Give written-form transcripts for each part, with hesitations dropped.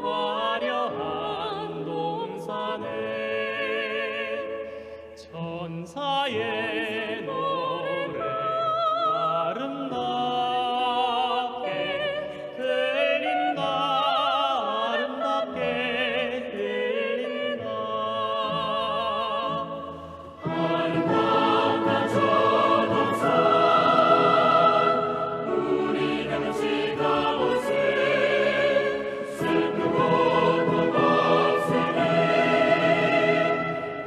화려한 동산에 천사의 노래 아름답게 들린다. 아름답게 들린다. 아름답다 저 동산, 우리 다같이 가보세. 슬픈 고통 없으네.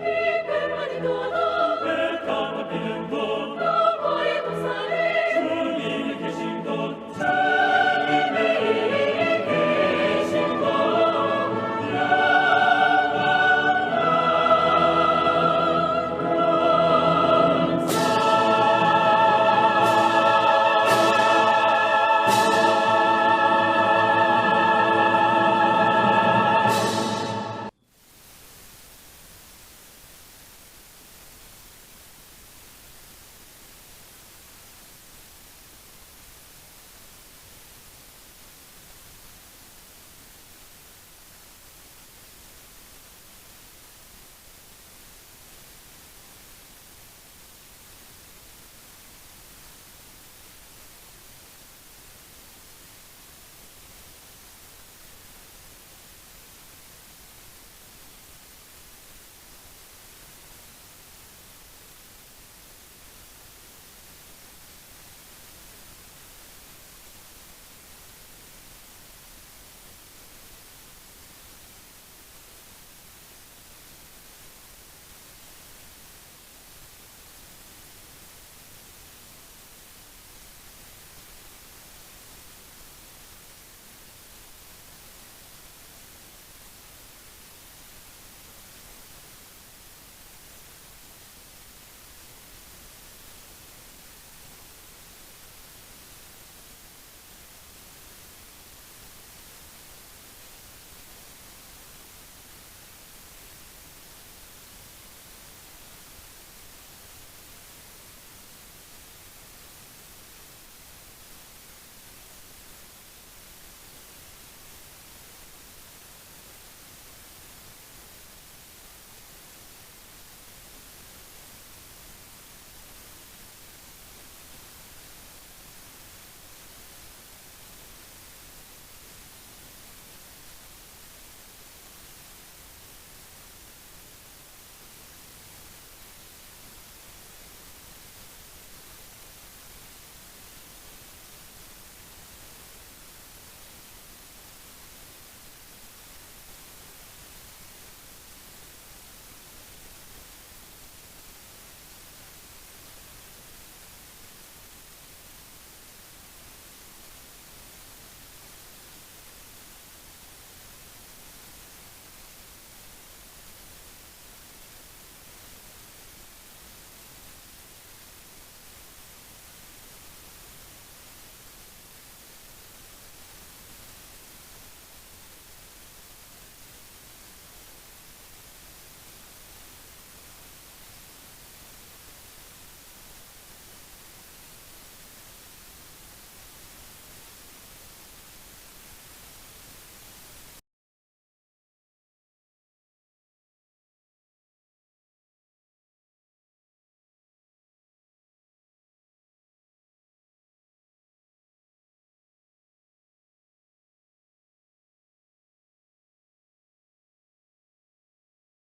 기쁨만이 도다 백합화 피는 곳, 너머의 동산에 주님이 계신 곳, 주님이 계신 곳.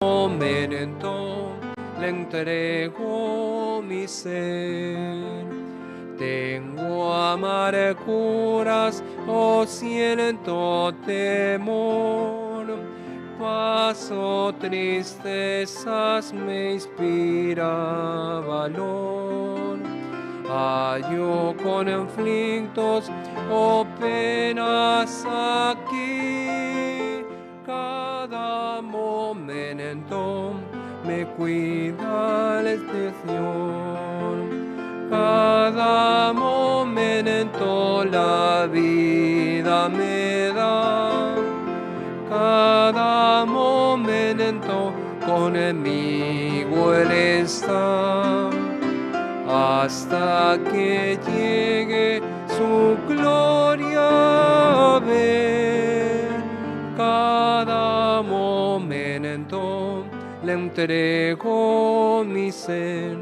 Momento le entrego mi ser. Tengo amarguras o siento temor, paso tristezas, me inspira valor. Hallo conflictos o penas aquí, cada momento me cuida el Señor. Cada momento la vida me da, cada momento conmigo Él está, hasta que llegue su gloria a ver. Momento le entrego mi ser.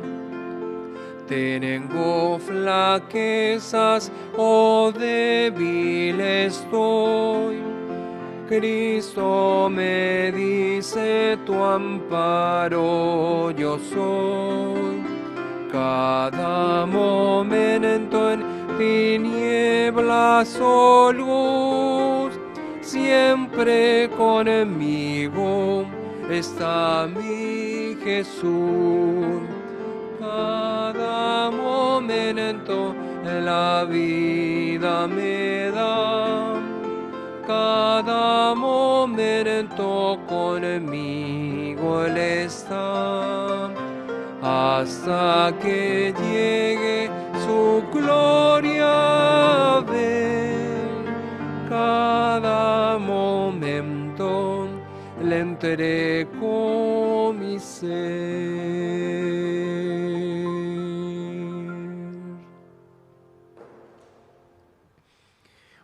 Tengo flaquezas o débil estoy. Cristo me dice, tu amparo yo soy. Cada momento en tinieblas o luz, siempre conmigo está mi Jesús. Cada momento la vida me da, cada momento conmigo Él está, hasta que llegue su gloria a ver. Cada momento le entrego mi ser.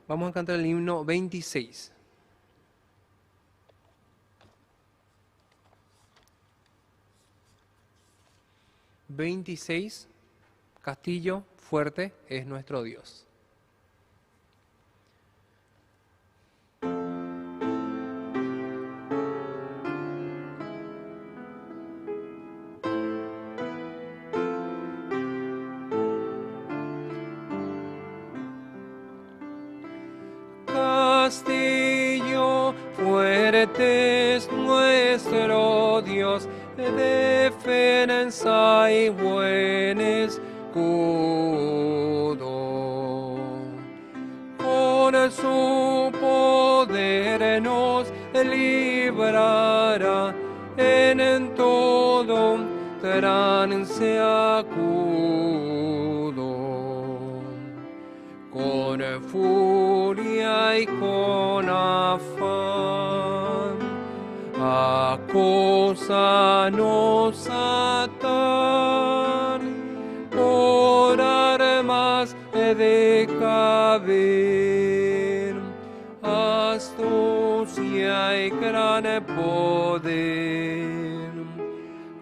Vamos a cantar el himno 26. ...26... Castillo fuerte es nuestro Dios. Castillo fuerte es nuestro Dios, defensa y buen escudo. Con su poder nos librará en todo trance agudo. Con furia y con afán, acósanos Satán, por armas de caber, astucia y gran poder,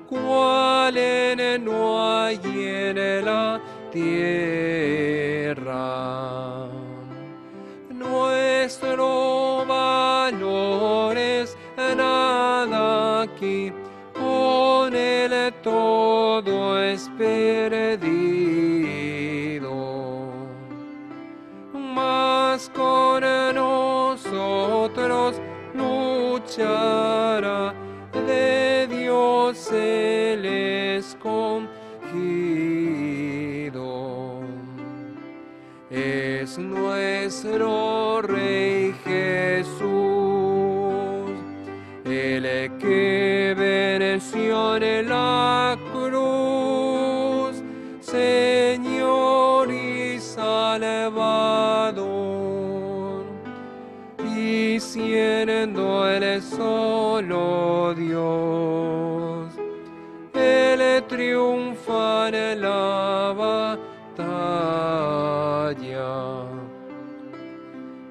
cual en no hay en la tierra. Nuestro valor es nada aquí, con él todo es perdido. Mas con nosotros luchará de Dios el escogido. Es nuestro Rey Jesús, el que venció en la cruz, Señor y Salvador, y siendo el solo Dios, Él triunfa en la batalla.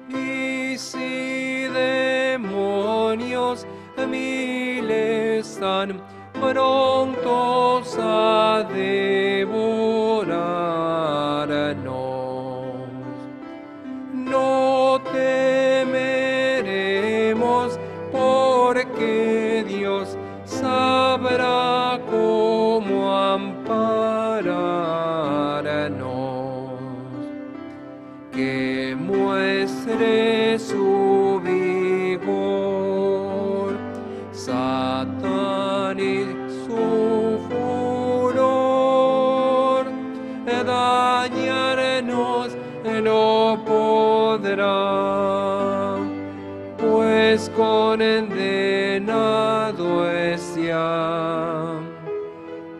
Y si demonios miles están prontos a devorarnos, no temeremos, porque Dios sabrá cómo ampararnos. Que muestre su vigor, Satán y su furor, dañarnos no podrá, pues condenado es ya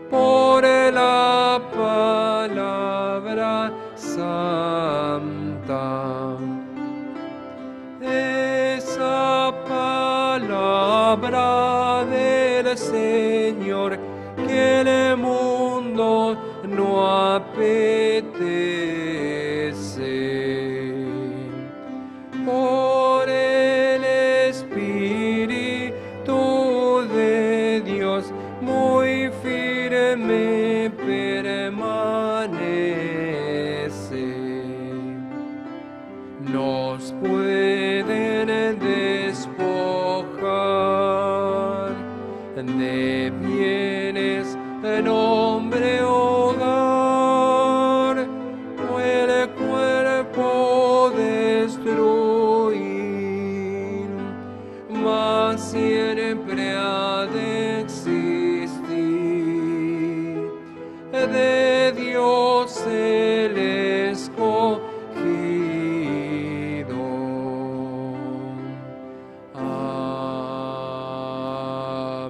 por la palabra santa. Esa palabra del Señor que el mundo no apetece. Por el Espíritu De bienes nombre hogar, el cuerpo destruir, mas siempre ha de existir. De Dios el escogido.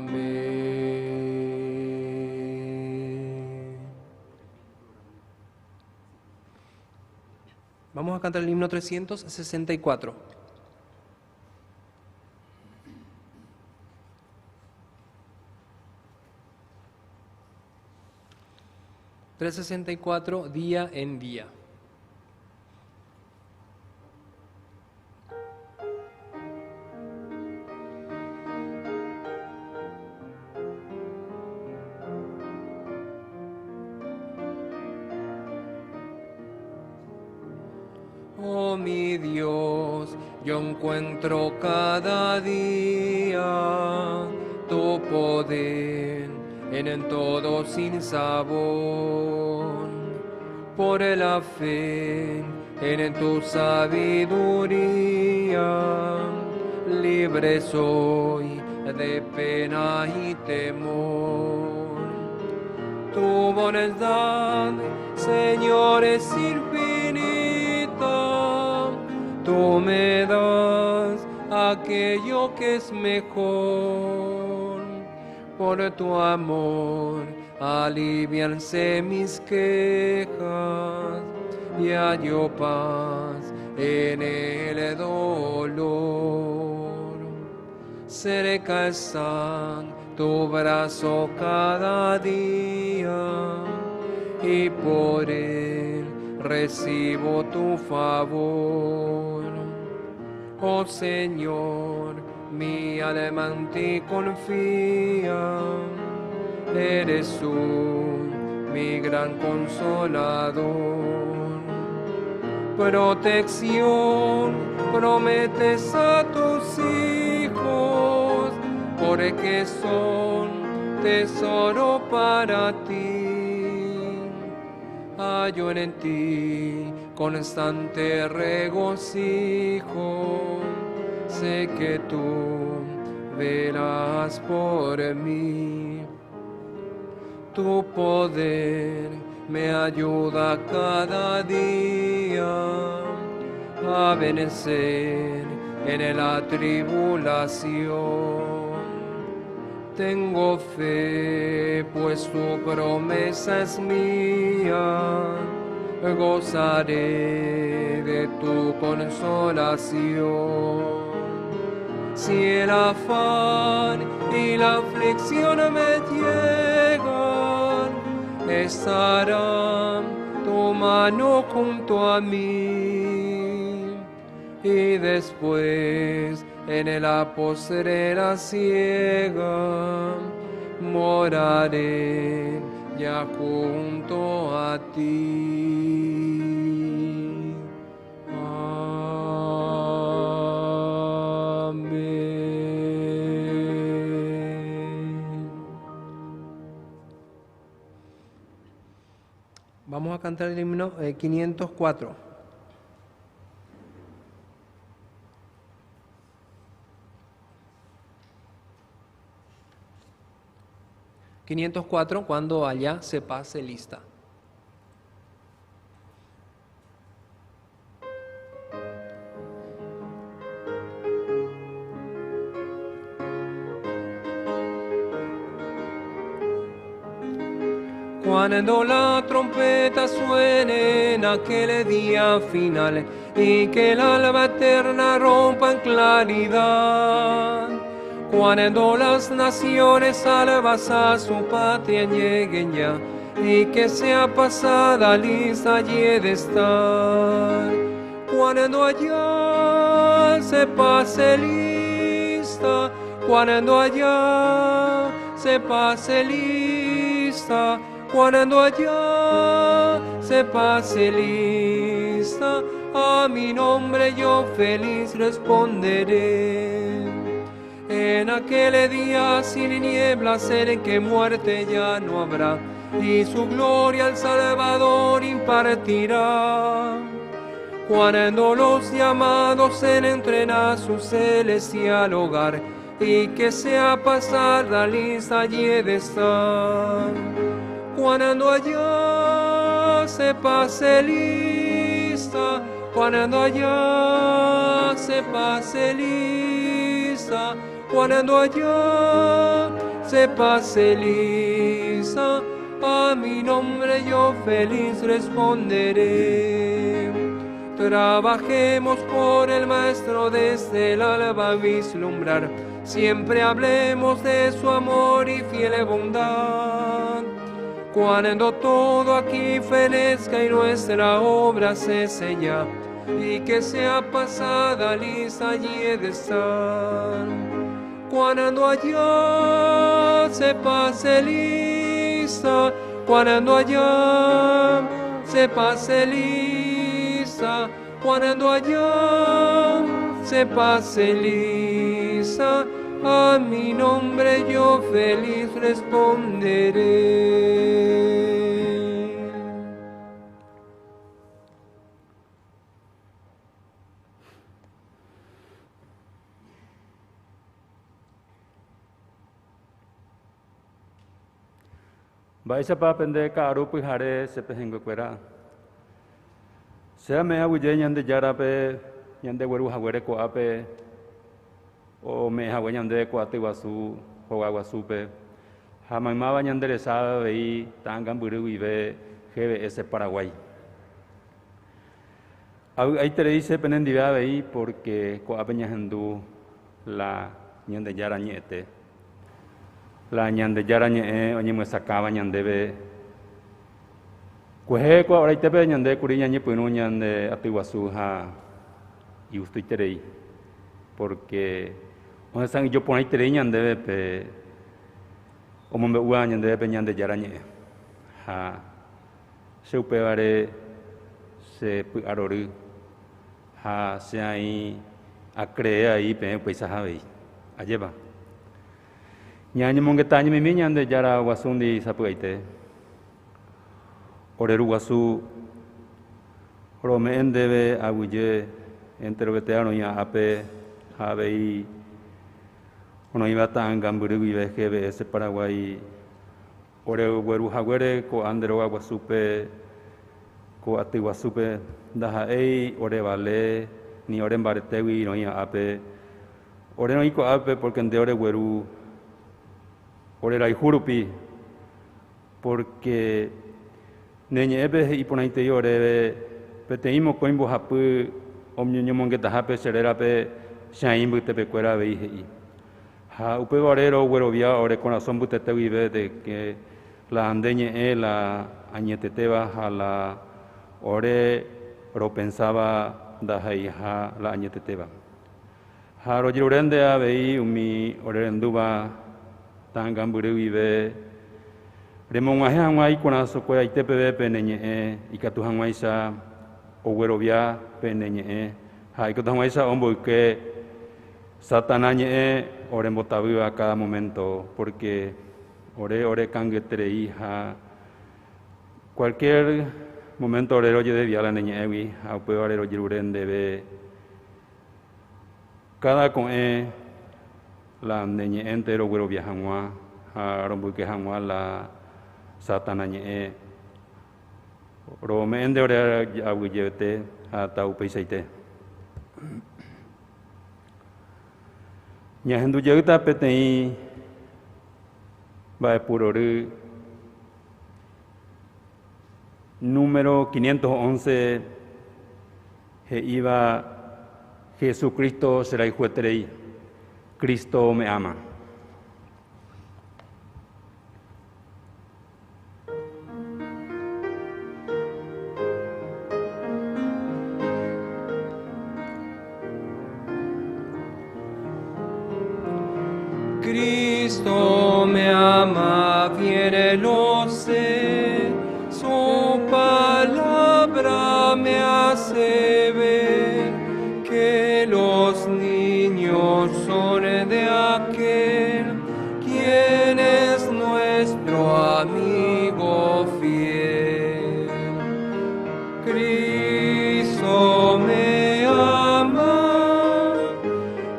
Amén. Vamos a cantar el himno 364. ...364 día en día. Oh mi Dios, yo encuentro cada día tu poder en todo sin sabor. Por la fe en tu sabiduría, libre soy de pena y temor. Tu bondad, Señor, es infinita. Tú me das aquello que es mejor. Por tu amor alivianse mis quejas y hallo paz en el dolor. Cerca está tu brazo cada día y por él recibo tu favor. Oh Señor, mi alma en ti confía, eres tú mi gran consolador. Protección prometes a tus hijos, porque son tesoro para ti. Hallo en ti constante regocijo, sé que tú verás por mí. Tu poder me ayuda cada día a vencer en la tribulación. Tengo fe, pues tu promesa es mía. Gozaré de tu consolación. Si el afán y la aflicción me llegan, estará tu mano junto a mí. Y después en la postrera ciega moraré ya junto a ti. Amén. Vamos a cantar el himno 504. ...504, cuando allá se pase lista. Cuando la trompeta suene en aquel día final y que el alba eterna rompa en claridad, cuando las naciones salvas a su patria lleguen ya y que sea pasada lista allí de estar. Cuando allá se pase lista, cuando allá se pase lista, cuando allá se pase lista, a mi nombre yo feliz responderé. En aquel día sin nieblas en que muerte ya no habrá, y su gloria al Salvador impartirá. Cuando los llamados entren a su celestial hogar, y que sea pasar la lista allí he de estar. Cuando allá se pase lista, cuando allá se pase lista, cuando allá se pase lista, a mi nombre yo feliz responderé. Trabajemos por el Maestro desde el alba a vislumbrar, siempre hablemos de su amor y fiel bondad. Cuando todo aquí fenezca y nuestra obra cese ya, y que sea pasada lista allí he de estar. Cuando allá se pase lista, cuando allá se pase lista, cuando allá se pase lista, a mi nombre yo feliz responderé. Mba'éichapa pende ka'aru pyhare che pehẽnguekuéra. Che ame'ẽ aguyje Ñandejárape ñandegueru haguére ko'ápe ome'ẽ hague ñandéve ko aty guasu hóga guasúpe ha maymáva ñande resa avei ta'anga mbyry guive GBS Paraguay. Avy'aiterei che penendive avei porque ko'ápe ñahendu la Ñandejára ñe'ẽte. La Ñandejára ñe'ẽ oñemyesakãva ñandéve kuehe ko oraitépe ñande kuri ñañepyrũ ñande aty guasu ha igustoiterei porque ohesa'ỹijo porãiterei ñandéve pe omombe'úva ñandéve pe Ñandejára ñe'ẽ ha che upévare che py'arory ha che aĩ acree ai peẽ upéicha avei. Ajépa. Ñañemongeta ñemimi Ñandejára guasúndi sapy'aite. Ore ru guasu rome'ẽ ndéve aguyje enterovete roĩ ápe ha avei roĩva ta'anga mbyry guive GBS Paraguay oregueru haguére ko'ã nde róga guasúpe ko aty guasúpe ndaha'éi orevale ni ore mbaretégui roĩ ápe ore roĩ ko'ápe porque nde oregueru orerayhu rupi porque ne ñe'ẽpe he'i porãitei oréve peteĩ mokõi mbohapy oñomongetahápe che rérape che aĩ mbytepekuéra avei he'i. Ha upéva ore roguerovia ore korasõ mbytete guive de que la nde ñe'ẽ la añetetéva ha la ore ropensáva ndaha'eiha la añetetéva. Ha rojerure nde avei umi orerendúva ta'anga mbyry guive remog̃uahẽ hag̃ua ikorasõkueraite peve pene ñe'ẽ ikatu hag̃uáicha oguerovia pene ñe'ẽ ha ikatu hag̃uáicha omboyke Satana ñe'ẽ orembotavýva cada momento porque ore orekangyeterei ha cualquier momento ore rojedesvia la ne ñe'ẽgui ha upévare rojerure ndéve cada ko'ẽ la nde ñe'ẽnte roguerovia hag̃ua ha romboyke hag̃ua la Satana ñe'ẽ rome'ẽ nde ore aguyjevete ha taupeichaite. Ñahendu jeýta peteĩ mba'epurory número 511 he'íva Jesucristo cherayhueterei, Cristo me ama. Cristo me ama, bien lo sé, su palabra me hace ver que los niños Son de aquel quien es nuestro amigo fiel. Cristo me ama,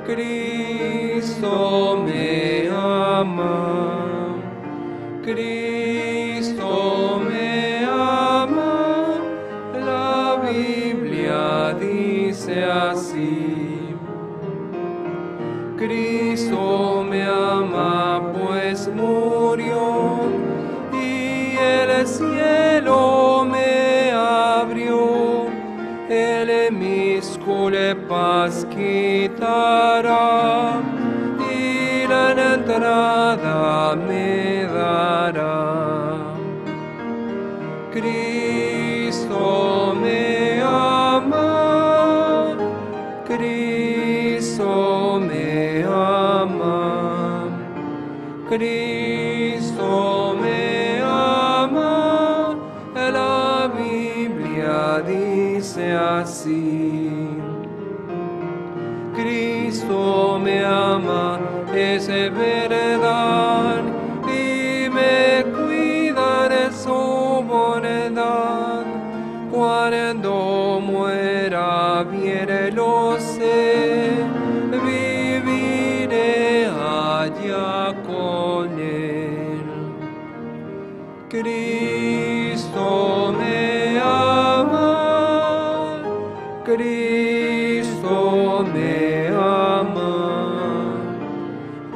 Cristo me ama, Cristo me ama, la Biblia dice así. Cristo me ama, pues murió y el cielo me abrió. Él mis culpas quitará y la entrada me dará. Cristo me ama, Cristo me ama, Cristo me ama, la Biblia dice así. Cristo me ama, es verdad, y me cuida de su bondad. Cuando muera, bien lo sé, viviré allá con él. Cristo me ama, Cristo me ama,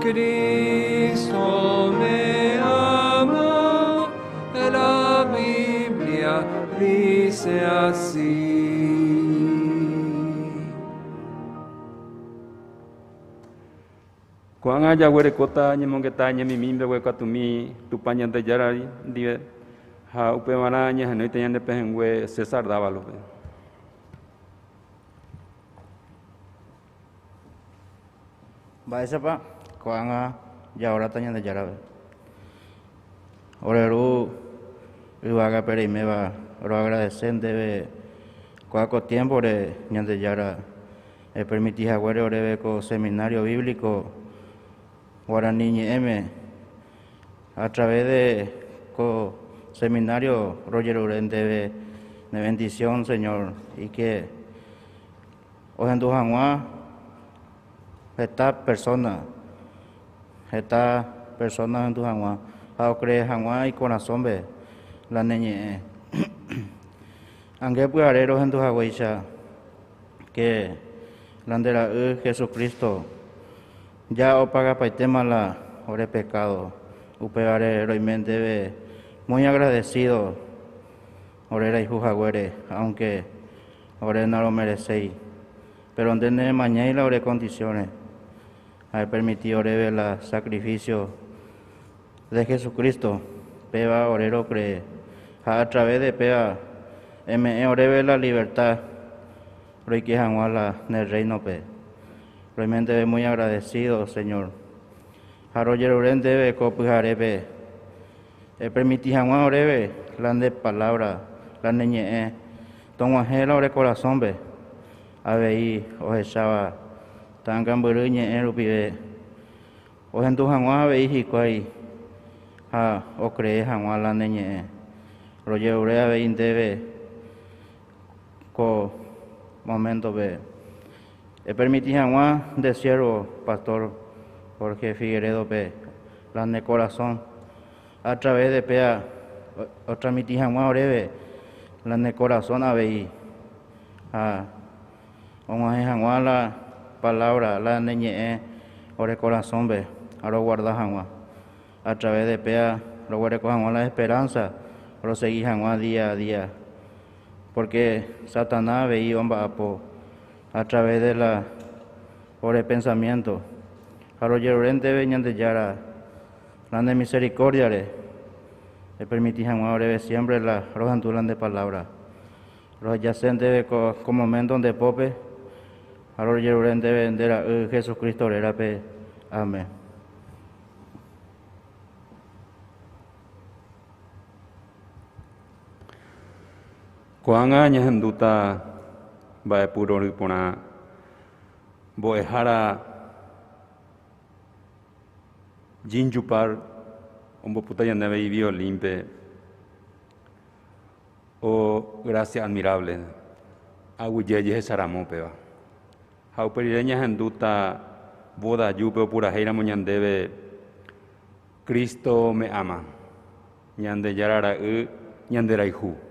Cristo me ama, la Biblia dice así. Ko'ág̃a jaguerekóta ñemongeta ñemimi mbeguekatumi Tupã Ñandejára ndive ha upevarã ñahenóita ñande pehẽngue César Dávalos-pe. Mba'éichapa ko'ág̃a jaoráta Ñandejárape? Ore Ru yvágape reiméva roagradese ndéve ko'ã ko tiémpore Ñandejára epermiti haguére oréve ko seminario bíblico guarani ñe'ẽme. A través de ko seminario rojerure ndéve ne bendición, Señor, y que ohendu hag̃ua heta persona, heta persona ohendu hag̃ua ha ocree hag̃ua ikorasõme la ne ñe'ẽ. Ange pyhare rohendu haguéicha que la nde ra'y Jesucristo ja opagapaitéma la ore pecado, upévare roime ndéve muy agradecido ore rayhu haguére, aunque ore noromerecéi, pero nde neremañái la ore condiciones ha epermiti oréve la sacrificio de Jesucristo, péva ore rocree, ha a través de péva eme'ẽ oréve la libertad roike hag̃ua la ne reino-pe. Roime ndéve muy agradecido, Señor. Ha rojerure ndéve ko pyharépe epermiti hag̃ua oréve la nde palabra, la ne ñe'ẽ, tog̃uahẽ la ore korasõpe, avei ohecháva ta'angambyry ñe'ẽ rupive, ohendu hag̃ua avei hikuái ha ocree hag̃ua la ne ñe'ẽ. Rojerure avei ndéve ko momento-pe epermiti hag̃ua nde siervo, pastor Jorge Figueredo-pe, la ne korasõ, a través de péa otransmiti hag̃ua oréve la ne korasõ avei ha og̃uahẽ hag̃ua la palabra, la ne ñe'ẽ ore korasõpe ha roguarda hag̃ua. A través de péa roguereko hag̃ua la esperanza rosegi hag̃ua día a día, porque Satanás avei omba'apo a través de la ore pensamiento. Ha rojerure ndéve Ñandejára la nde misericordia-re epermiti hag̃ua oréve siempre la rohendu la nde palabra. Rohejase ndéve ko momento nde pópe ha rojerure ndéve nde ra'y Jesucristo rérape. Amén. Ko'ág̃a ñahendúta mba'epu rory porã mbo'ehára. Jinjupar ombopúta ñandéve iviolínpe Oh, gracia admirable, aguyje jehecharamo péva. Ha upe rire ñahendúta Vodajúpe opurahéiramo ñandéve Cristo me ama, Ñandejára Ra'y ñanderayhu.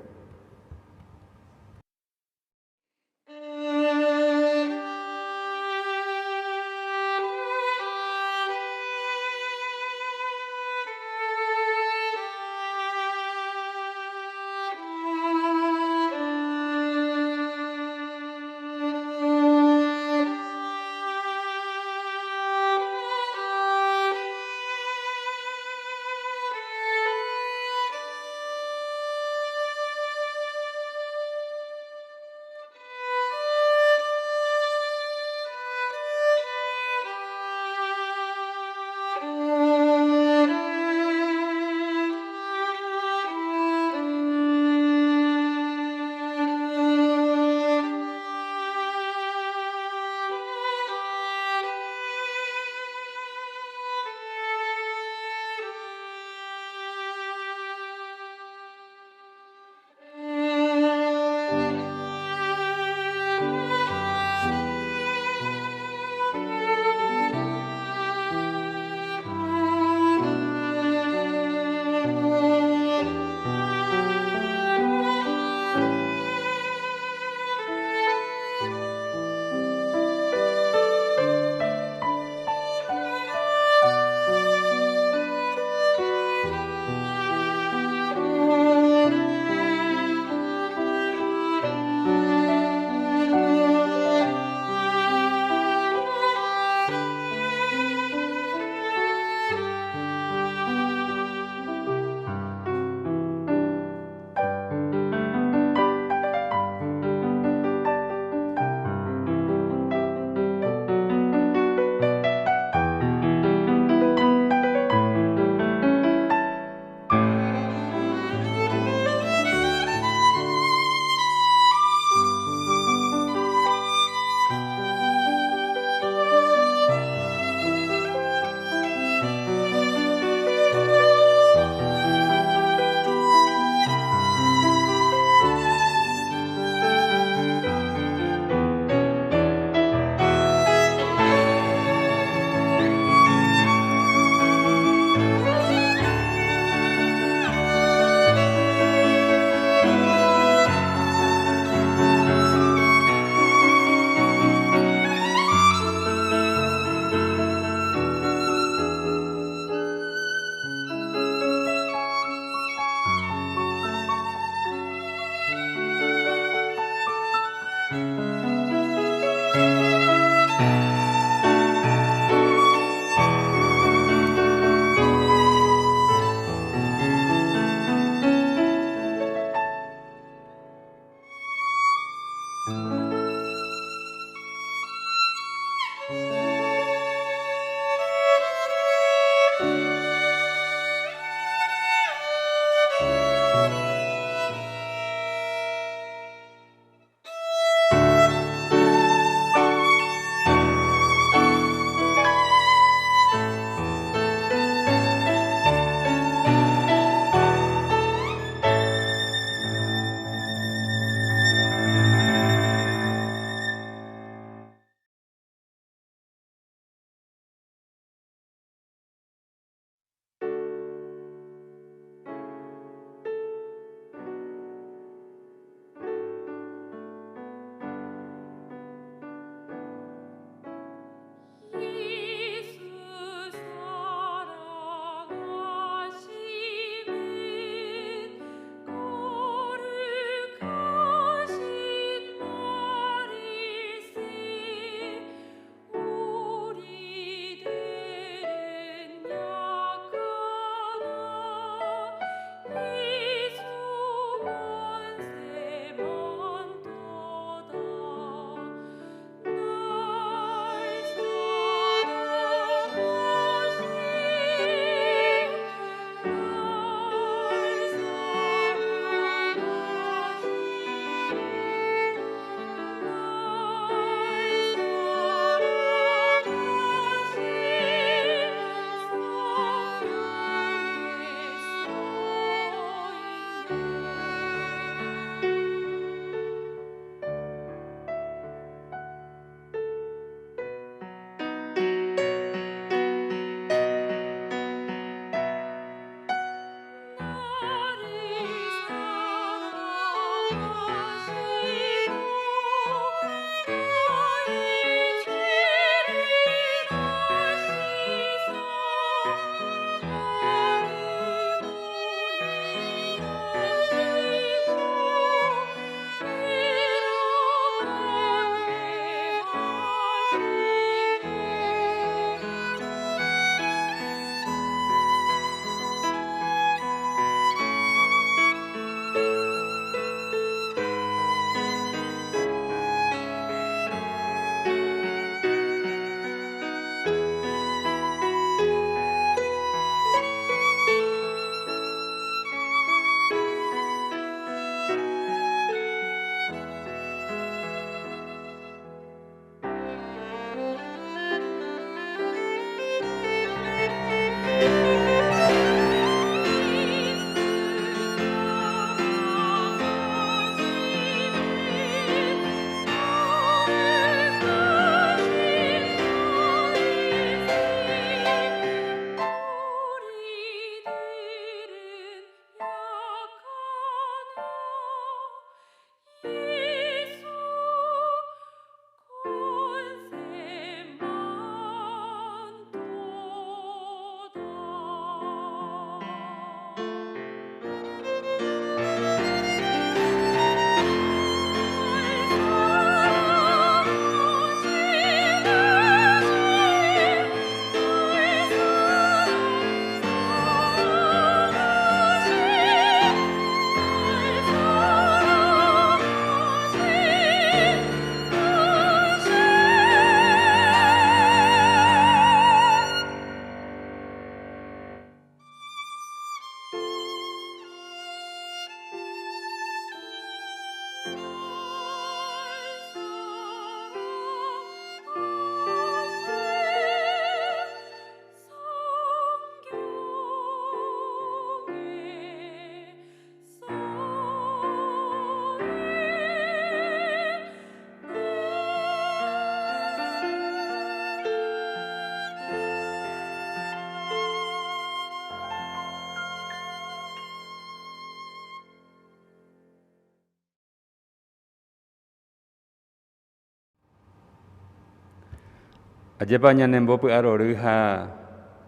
Ajépa ñanembopy'arory ha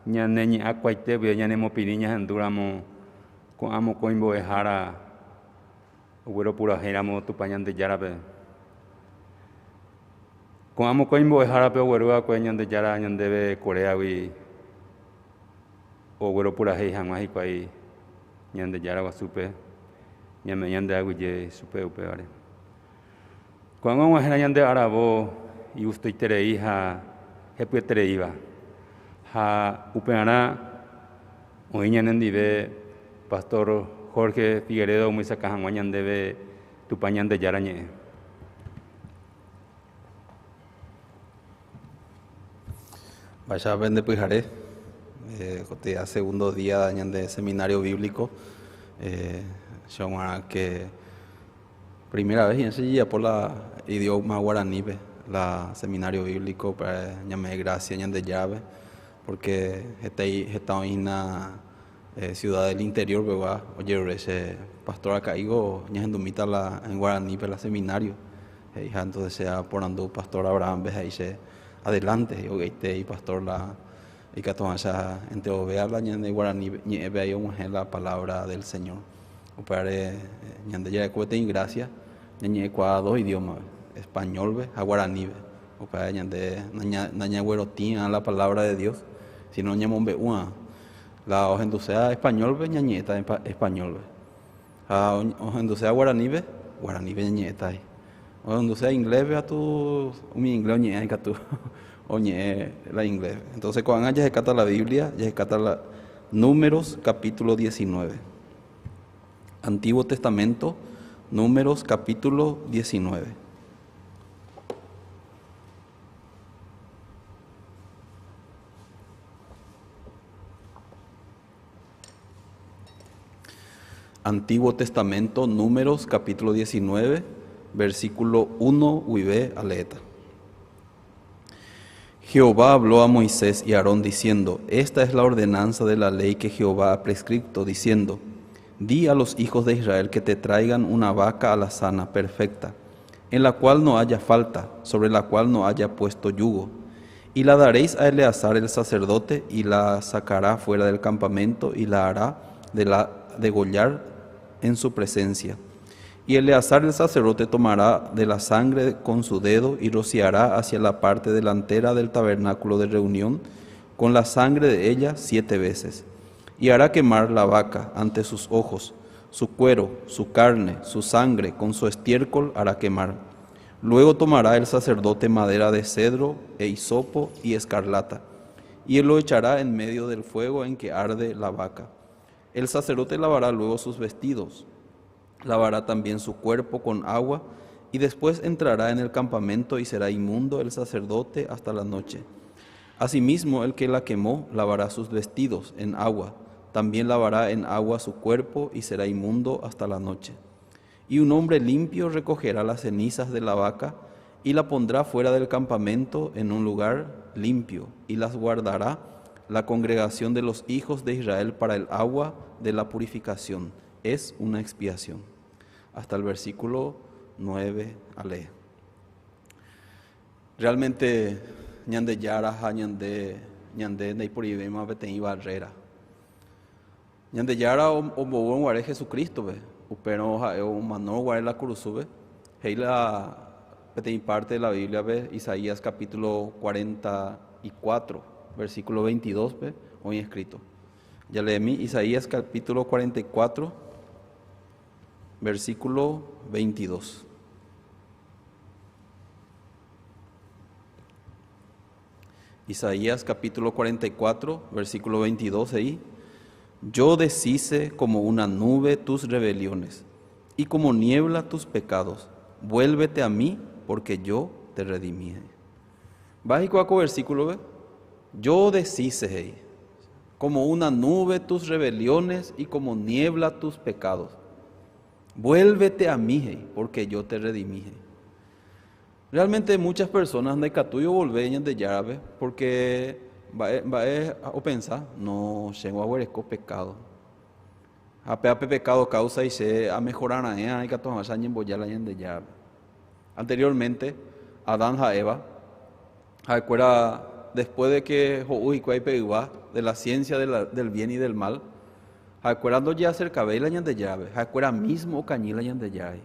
ñane ñe'ãkuaite guive ñanemopirĩ ñahendúramo ko'ã mokõi mbo'ehára ogueropurahéiramo Tupã Ñandejárape. Ko'ã mokõi mbo'ehárape oguerúva'ekue Ñandejára ñandéve Corea-gui ogueropurahéi hag̃ua hikuái Ñandejára guasúpe, ñame'ẽ ñande aguyje chupe upévare. Ko'ág̃a og̃uahẽra ñande aravo igustoiterei ha hepyetereíva, ha upearã oĩ ñanendive Pastor Jorge Figueredo omyesakã hag̃ua ñandéve Tupã Ñandejára ñe'ẽ. Mba'éichapa pende pyhare, ko'ẽtei segundo día ñande seminario bíblico, che g̃uarã que Primera vez hi'ã che jejapo la idioma guaranípe la seminario bíblico pe ñame'ẽ gracia Ñandejárape porque heta heta oĩ hína ciudad del interior pegua ojerure che pastor aka'ígo ñahendumíta la en guaranípe la seminario he'iha entonces che aporandu pastor Abraham-pe he'i che adelante he'i ogaite ipastor la ikatu hag̃uáicha enterovea la ñande guarani ñe'ẽpe ahí og̃uahẽ la palabra del Señor. Upévare ñande jareko peteĩ grásia ñañe'ẽkuaa dos idiómape, españolpe ha guaranípe. Upévare ñande nañaguerotĩva la palabra de Dios, sino ñamombe'úva. La ohenduséva españolpe ñañe'ẽta españolpe. Ha ohenduséva guaranípe, guaranípe ñañe'ẽta. Ohenduséva ingléspe katu umi inglés oñe'ẽva ikatu oñe'ẽ la ingléspe. Entonces ko'ág̃a jahekáta la Biblia, jahekáta la Números capítulo 19. Antiguo Testamento, Números capítulo 19. Antiguo Testamento, Números capítulo 19, versículo 1 guive aleéta. Jehová habló a Moisés y Aarón diciendo, Esta es la ordenanza de la ley que Jehová ha prescrito, diciendo, Di a los hijos de Israel que te traigan una vaca alazana perfecta, en la cual no haya falta, sobre la cual no haya puesto yugo. Y la daréis a Eleazar el sacerdote, y la sacará fuera del campamento, y la hará de la degollar en su presencia. Y Eleazar el sacerdote tomará de la sangre con su dedo y rociará hacia la parte delantera del tabernáculo de reunión con la sangre de ella siete veces. Y hará quemar la vaca ante sus ojos, su cuero, su carne, su sangre, con su estiércol hará quemar. Luego tomará el sacerdote madera de cedro e hisopo y escarlata, y él lo echará en medio del fuego en que arde la vaca. El sacerdote lavará luego sus vestidos, lavará también su cuerpo con agua, y después entrará en el campamento y será inmundo el sacerdote hasta la noche. Asimismo, el que la quemó lavará sus vestidos en agua, también lavará en agua su cuerpo y será inmundo hasta la noche. Y un hombre limpio recogerá las cenizas de la vaca y la pondrá fuera del campamento en un lugar limpio, y las guardará la congregación de los hijos de Israel para el agua de la purificación. Es una expiación. Hasta el versículo 9 ale. Realmente Ñandejára ha ñande ñande ndaiporivéima peteĩ barrera. Ñandejára omboúrõ guare Jesucristo-pe, upérõ ha'e omanórõ guare la kurusúpe, he'i la peteĩ parte de la Biblia-pe, Isaías capítulo 44, versículo 22-pe oĩ escrito. Jaleemi Isaías capítulo 44, versículo 22. Isaías capítulo 44, versículo 22 he'i, Yo deshice como una nube tus rebeliones y como niebla tus pecados. Vuélvete a mí, porque yo te redimí. Mba'e hikuaa ko versículo-pe? Yo deshice, he'i, como una nube tus rebeliones y como niebla tus pecados. Vuélvete a mí, he'i, porque yo te redimí, he'i. Realmente muchas personas ndaikatúi ovolve Ñandejárape porque mba'e mba'e opensa no chéngo aguereko pecado. Ha péva pe pecado causa y che amejora raẽa ikatu hag̃ua che añemboja la Ñandejárape. Anteriormente Adán ha Eva ha'ekuéra después de que ho'u hikuái pe yva de la ciencia de la, del bien y del mal, ha'ekuéra ndojeacercavéi la Ñandejárape, ha'ekuéra mismo okañy la Ñandejáragui.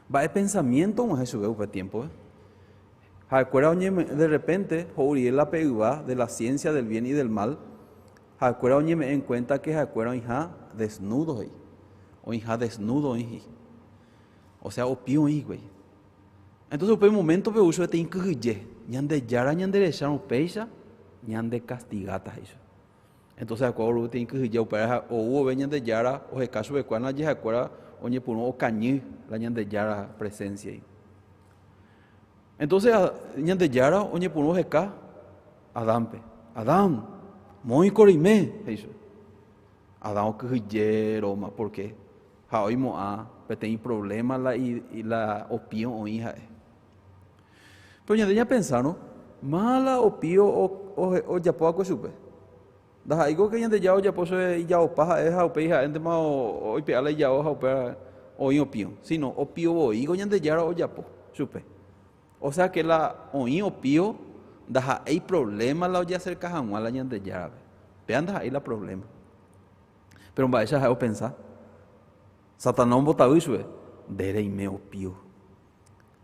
Mba'e pensamiento og̃uahẽ chupe upe tiempo-pe? Ha'ekuéra oñeme'ẽ de repente ho'u rire la pe yva de la ciencia del bien y del mal, ha'ekuéra oñeme'ẽ en cuenta que ha'ekuéra oĩha desnudo he'i. Oĩha desnudo oĩ he'i. O sea, opi oĩ hikuái. Entonces upe momento-pe ou chupe peteĩ kyhyje, Ñandejára ñanderechárõ upéicha, ñandekastigáta he'i chupe. Entonces ha'ekuéra oru peteĩ kyhyje upéva ou vove Ñandejára oheka chupekuéra ndaje ha'ekuéra oñepyrũ okañy la Ñandejára presencia-gui. Entonces Ñandejára oñepyrũ oheka Adánpe. Adán, moõiko reime? he'i chupe. Adán okyhyje róma, pórke ha oimo'ã peteĩ problema la, la opío oĩ ha'e. Pero ñande ñapensárõ, máva la opío ojapo va'ekue chupe? Ndaha'éiko ke Ñandejára ojapo chupe ijaopa ha'e ha upéi ha'éntema oipe'a la ijao ha upéva oĩ opío, sino opío voíko Ñandejára ojapo chupe. O sea que la oĩ opío ndaha'éi problema la ojeacerca hag̃ua la Ñandejárape. Péva ndaha'éi la problema. Pero mba'éicha ha'e opensa? Satanás ombotavy chupe, nde reime opío.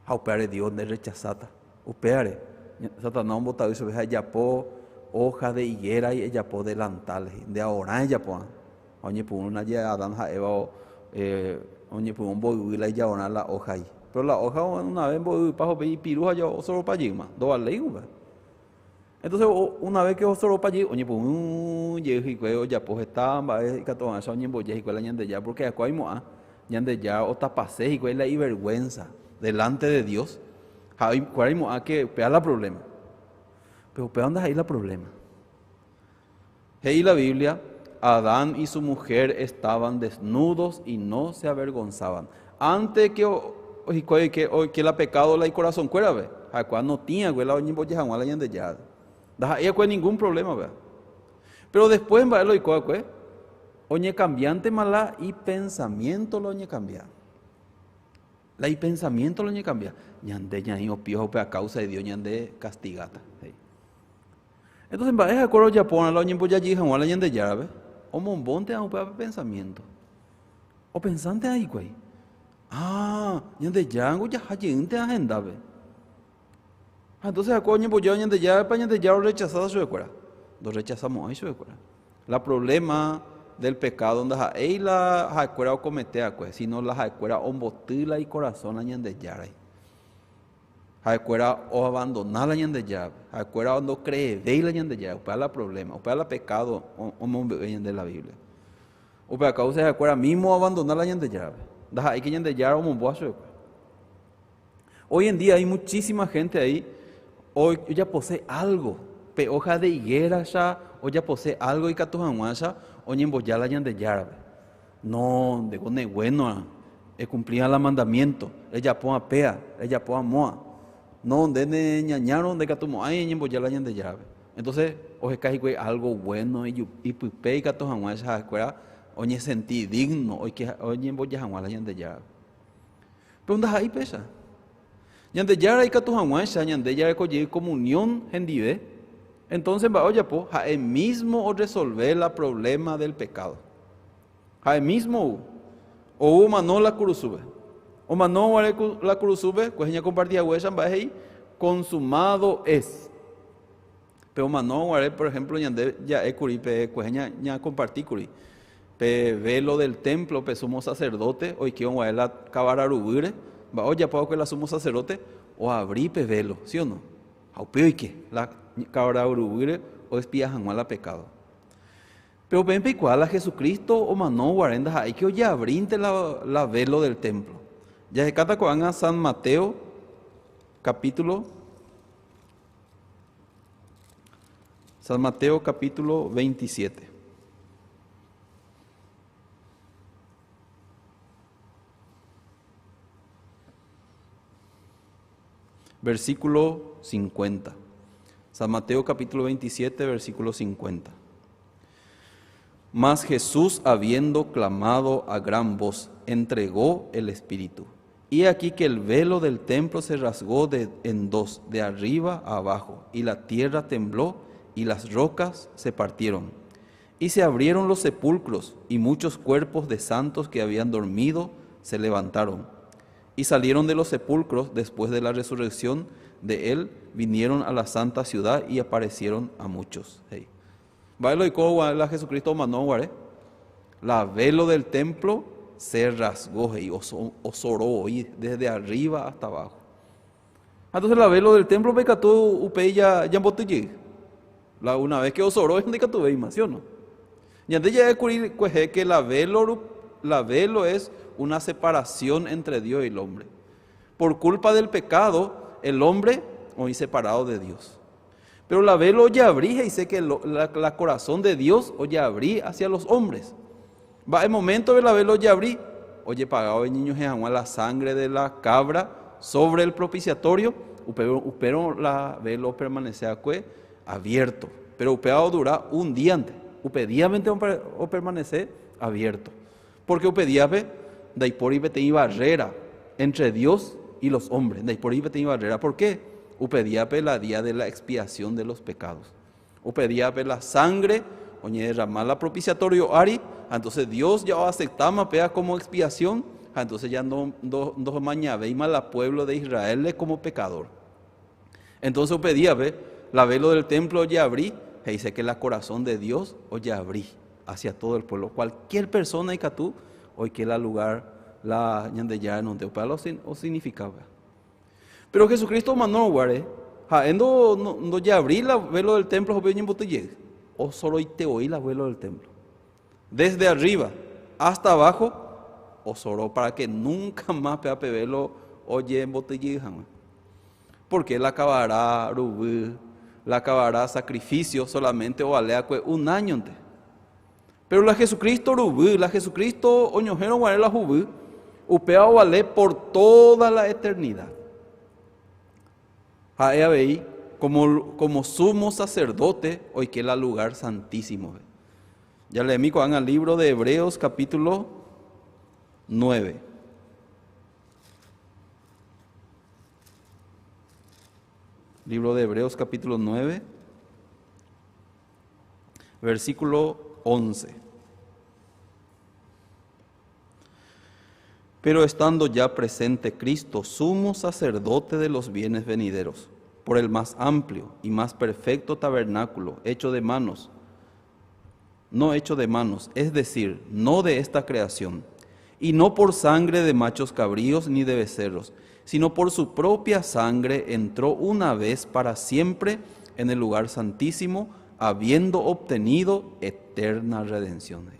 Ha upévare Dios nde rrechasáta. Upévare, Satanás ombotavy chupe ha ejapo hoja de higuera y ejapo delantal, he'i, nde aorã ejapo'ã. Ha oñepyrũ ndaje Adán ha Eva oñepyrũ omboyvy la ijaorã la hoja-i. Pero la hoja una vez mboyvypa hope ipiru ha osoropa jeýma, ndovaléi upéva. Entonces una vez que osoropa jey, oñepyrũ jey hikuái ojapo heta mba'e ikatu hag̃uáicha oñemboja hikuái la Ñandejára, porque ha'ekuéra oimo'ã Ñandejára otapase hikuái la ivergüenza delante de Dios, ha hikuái oimo'ã que upéva la problema. Pero upéva ndaha'éi la problema. He'i la Biblia, Adán y su mujer estaban desnudos y no se avergonzaban. Antes que hikuái oike, oike la pecado la icorazonkuérape, ha'ekuéra notĩakue la oñemboja hag̃ua la Ñandejára. Ndaha'éiakue ningún problema upéva. Pero después mba'e la oiko va'ekue? Oñekambiántema la ipensamiento la oñekambia. La ipensamiento la oñekambia. Ñande ñaĩ opío ha upe a causa de Dios ñande castigáta. He'i. Entonces mba'e ha'ekuéra ojapórã la oñembojajy hag̃ua la Ñandejárape? Omombónte'ã upéva pe pensamiento. Opensánte'ã hikuái. Ah, Ñandejárango jaha jeýnte'ã hendápe. Ha entonces ha'ekuéra oñembojáva Ñandejárape, Ñandejára orrechasáta chupekuéra. Ndorrechasamo'ãi chupekuéra. La problema del pecado ndaha'éi la ha'ekuéra okomete va'ekue, sino la ha'ekuéra omboty la ikorasõ la Ñandejára. Ha'ekuéra oabandona la Ñandejárape, ha'ekuéra ndocreevéi la Ñandejára, upéva la problema, upéva la pecado omombe'u ñande la Biblia. Upéva causa ha'ekuéra mismo oabandona la Ñandejárape, ndaha'éi que Ñandejára omombóva chupekuéra. Hoy en día hay muchísima gente ahí ojapose algo, pe hoja de higuera cha ojapose algo ikatu hag̃uáicha oñemboja la Ñandejárape. No, ndéko ne guénoa, ekumplíva la mandamiénto, rejapóva péa, rejapóva móa. No, nde neñañárõ ndaikatumo'ãi eñemboja la Ñandejárape. Entonces, oheka hikuái algo bueno ipype ikatu hag̃uáicha ha'ekuéra oñesenti digno oike oñemboja hag̃ua la Ñandejárape. Péro ndaha'éi péicha. Ñandejára ikatu hag̃uáicha ñande jareko jey comunión hendive, entonces mba'e ojapo? Ha'e mismo orresolve la problema del pecado. Ha'e mismo ou. Ou omano la kurusúpe. Omano guare la kurusúpe, kuehe ñakomparti haguéicha mba'e he'i, consumado es. Pe omano guare, por ejemplo, ñande ja'e kuri pe kuehe ñakomparti kuri. Pe velo del templo, pe sumo sacerdote oike oguae la kavara ruguýre, mba'e ojapo va'ekue la sumo sacerdote? Oavri pe velo, si o no? Ha upéi oike la kavara ruguýre oexpia hag̃ua la pecado. Péro peẽ peikuaa la Jesucristo omano guare ndaha'éi ke ojeavrínte la velo del templo. Jahekáta ko'ág̃a San Mateo capítulo San Mateo capítulo 27. Versículo 50. San Mateo capítulo 27, versículo 50. Mas Jesús, habiendo clamado a gran voz, entregó el Espíritu. Y aquí que el velo del templo se rasgó de, en dos, de arriba a abajo, y la tierra tembló, y las rocas se partieron. Y se abrieron los sepulcros, y muchos cuerpos de santos que habían dormido se levantaron. Y salieron de los sepulcros después de la resurrección de él, vinieron a la santa ciudad y aparecieron a muchos. Hey. La Jesucristo mandó, La velo del templo se rasgó y osoró desde arriba hasta abajo. Entonces la velo del templo pecató upe ya ya La una vez que osoró es donde tu ¿sí o no? Y antes ya descubrir que la velo es una separación entre Dios y el hombre. Por culpa del pecado, el hombre hoy separado de Dios. Pero la velo ya abrí y sé que la corazón de Dios oye abrí hacia los hombres. Va el momento de la velo ya abrí, oye pagado el niño la sangre de la cabra sobre el propiciatorio, pero la velo permanece abierto. Pero upeado dura un día antes. Upediamente o permanece abierto. Porque upediape, daipori tenía barrera entre Dios y los hombres. Daipori tenía barrera. ¿Por qué? Upediape la día de la expiación de los pecados. Upediape la sangre, oñe derramar la propiciatorio ari, entonces Dios ya aceptaba pea como expiación, entonces ya no no mañaveima la pueblo de Israel como pecador. Entonces upediape la velo del templo ya abrí, e dice que la corazón de Dios o ya abrí hacia todo el pueblo. Cualquier persona y tú hoy que la lugar la ya no te o significaba. Pero Jesucristo mandó guare, ja endo no ya abrí la velo del templo o solo te oí la velo del templo. Desde arriba hasta abajo osoró para que nunca más pea velo oye en botella. Porque él acabará rubí, la acabará sacrificio solamente o alea un año antes. Pero la Jesucristo rubí, la Jesucristo oñojero guare la jubí, upea o vale por toda la eternidad. Jae como, como sumo sacerdote, hoy que la lugar santísimo. Ya leí con al libro de Hebreos capítulo 9. Libro de Hebreos capítulo 9, versículo 11. Pero estando ya presente Cristo, sumo sacerdote de los bienes venideros, por el más amplio y más perfecto tabernáculo, hecho de manos, no hecho de manos, es decir, no de esta creación, y no por sangre de machos cabríos ni de becerros, sino por su propia sangre entró una vez para siempre en el lugar santísimo, habiendo obtenido eterna redención.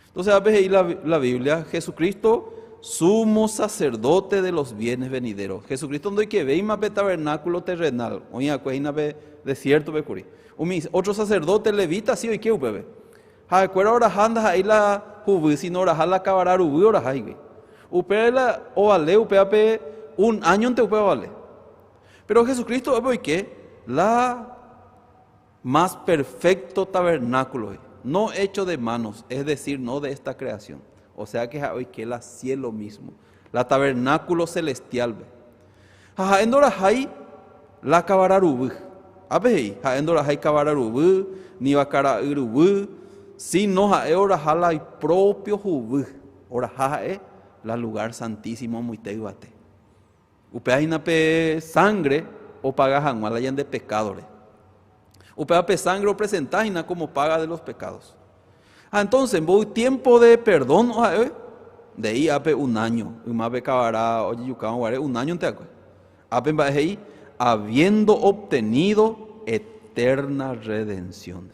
Entonces, a veces ahí la, la Biblia, Jesucristo, sumo sacerdote de los bienes venideros. Jesucristo no hay que ver más tabernáculo terrenal, oye, desierto becuri. Otro sacerdote levita, sí, hoy que upebe. Ja, ahora andas ahí la jubu, sino ahora la cabarar ubi, ahora ahí. Upe la o vale, upe un año te upe vale. Pero Jesucristo, hoy que la más perfecto tabernáculo, no hecho de manos, es decir, no de esta creación. O sea que hoy que la cielo mismo, la tabernáculo celestial. Ja, endora hay la cabararubu. Abe, ja endora hay cabararubu, ni vacara urubu, sino ja ora jala y propio jubu. Ora ja e la lugar santísimo muy teguate. Upe pe sangre o paga la de pecadores. Upe pe sangre o presentajina como paga de los pecados. Ah, entonces, voy tiempo de perdón, de ahí ape un año, umape cabará, oye yucao guare, un año te Ape ahí, habiendo obtenido eterna redención.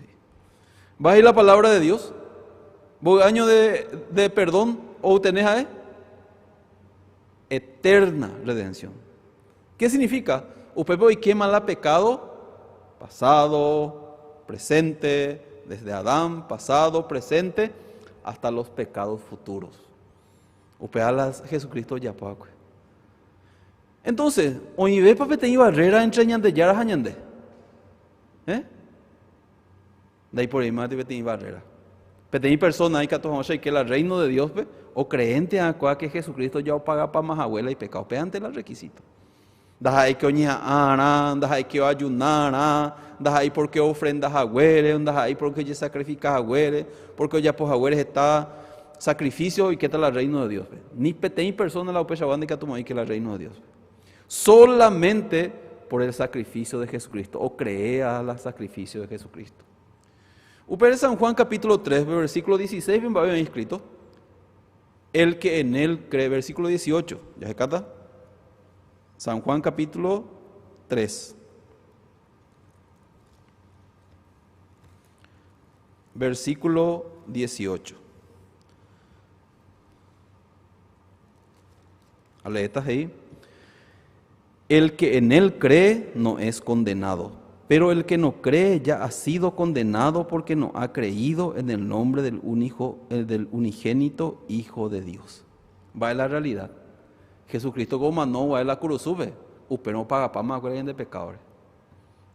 ¿Va a ir la palabra de Dios? ¿Voy año de, de perdón o tenés ahí? Eterna redención. ¿Qué significa? Usted hoy quema la pecado pasado, presente, desde Adán, pasado, presente, hasta los pecados futuros. Usted Jesucristo ya poco. Entonces, hoy ve para tener barrera entre ñande yara ñande. ¿Eh? De ahí por ahí más debe tener barrera. Peteĩ persona ikatu hag̃ua oike la reino de Dios-pe, ocreente hag̃ua que Jesucristo ja opagapáma hague la ipecado. Péante la requisito. Ndaha'éi ke oñeha'ãrã, ndaha'éi ke oajunarã, ndaha'éi porque ofrenda haguére, ndaha'éi porque ojesacrifica haguére, porque ojapo haguére heta sacrificio oikéta la reino de Dios-pe. Ni peteĩ persona la upeichagua ndikatumo'ãi oike la reino de Dios-pe. Solamente por el sacrificio de Jesucristo, ocrea la sacrificio de Jesucristo. Upére San Juan capítulo 3, versículo 16, mba'e oĩ escrito. El que en él cree, versículo 18, ¿ya se cata? San Juan capítulo 3. Versículo 18. Aleeta ahí. El que en él cree no es condenado, pero el que no cree ya ha sido condenado porque no ha creído en el nombre del, único, eh, del unigénito Hijo de Dios. Va a la realidad. Jesucristo como no va a la cruz sube. Usted no paga pa más de pecadores.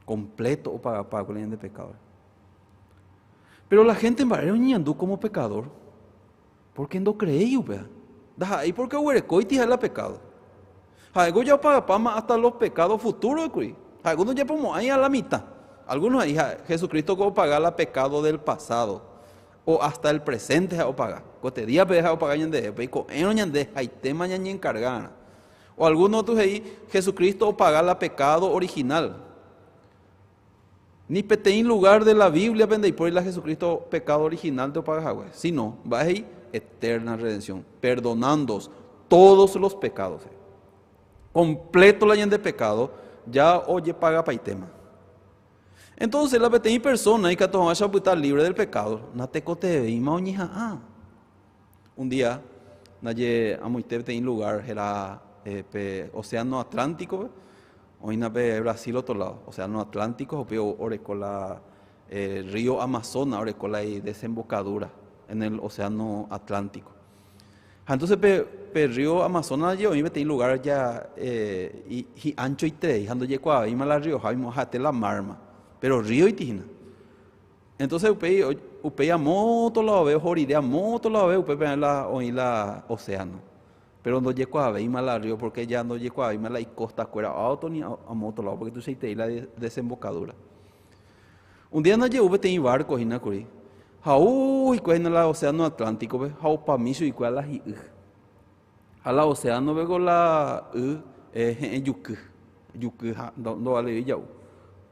Completo o paga pa de pecadores. Pero la gente en ñandú como pecador. Porque no creí, upéva. Ndaha'éi porque oguerekóiti ha'e la pecado. Ha'éko japagapáma hasta los pecados futuros kuri. Ha'éko ndojapomo'ãi a la mitad. Algunos ahí, Jesucristo ko opaga la pecado del pasado o hasta el presente ha'e opaga. Ko te día pe ha'e opaga ñanderehe, upéi ko'ẽrõ ñande haitéma ñañenkargárã. O algunos otros he'i Jesucristo opaga la pecado original. Ni peteĩ lugar de la Biblia-pe ndaipóri la Jesucristo pecado original-nte opaga hague, sino, mba'e he'i? Eterna redención, perdonándoos todos los pecados. Completo la ñande pecado ya ojepagapaitéma. Entonces, la peteĩ persona ikatu hag̃uáicha opyta libre del pecado, natekotevẽima oñeha'ã. Un día, ndaje amoite peteĩ lugar héra pe Océano Atlántico-pe, oĩna pe Brasil otro lado, Océano Atlántico, upéi oreko la río Amazonas oreko la idesembocadura en el Océano Atlántico. Ha entonces pe, pe río Amazonas ndaje oĩ peteĩ lugar ja hi'anchoiterei ha ndojekuaavéima la rioha oimo'ã ha'ete la mar-ma, pero ríoiti hína. Entonces upéi, upéi amo otro ladove oho rire amo otro ladove upépe oĩ la, oĩ la océano. Pero ndojekuaavéima la río porque ya ndojekuaavéima la icosta kuéra auto ni amo otro lado porque tuichaiterei la desembocadura. Un día ndaje ou peteĩ barco hína kuri ha ou hikuái hína la océano Atlántico-pe ha opami chuguikuéra la hi'y. Ha la océano-pe ko la y he'ẽ juky, juky ha ndovaléi ja'u.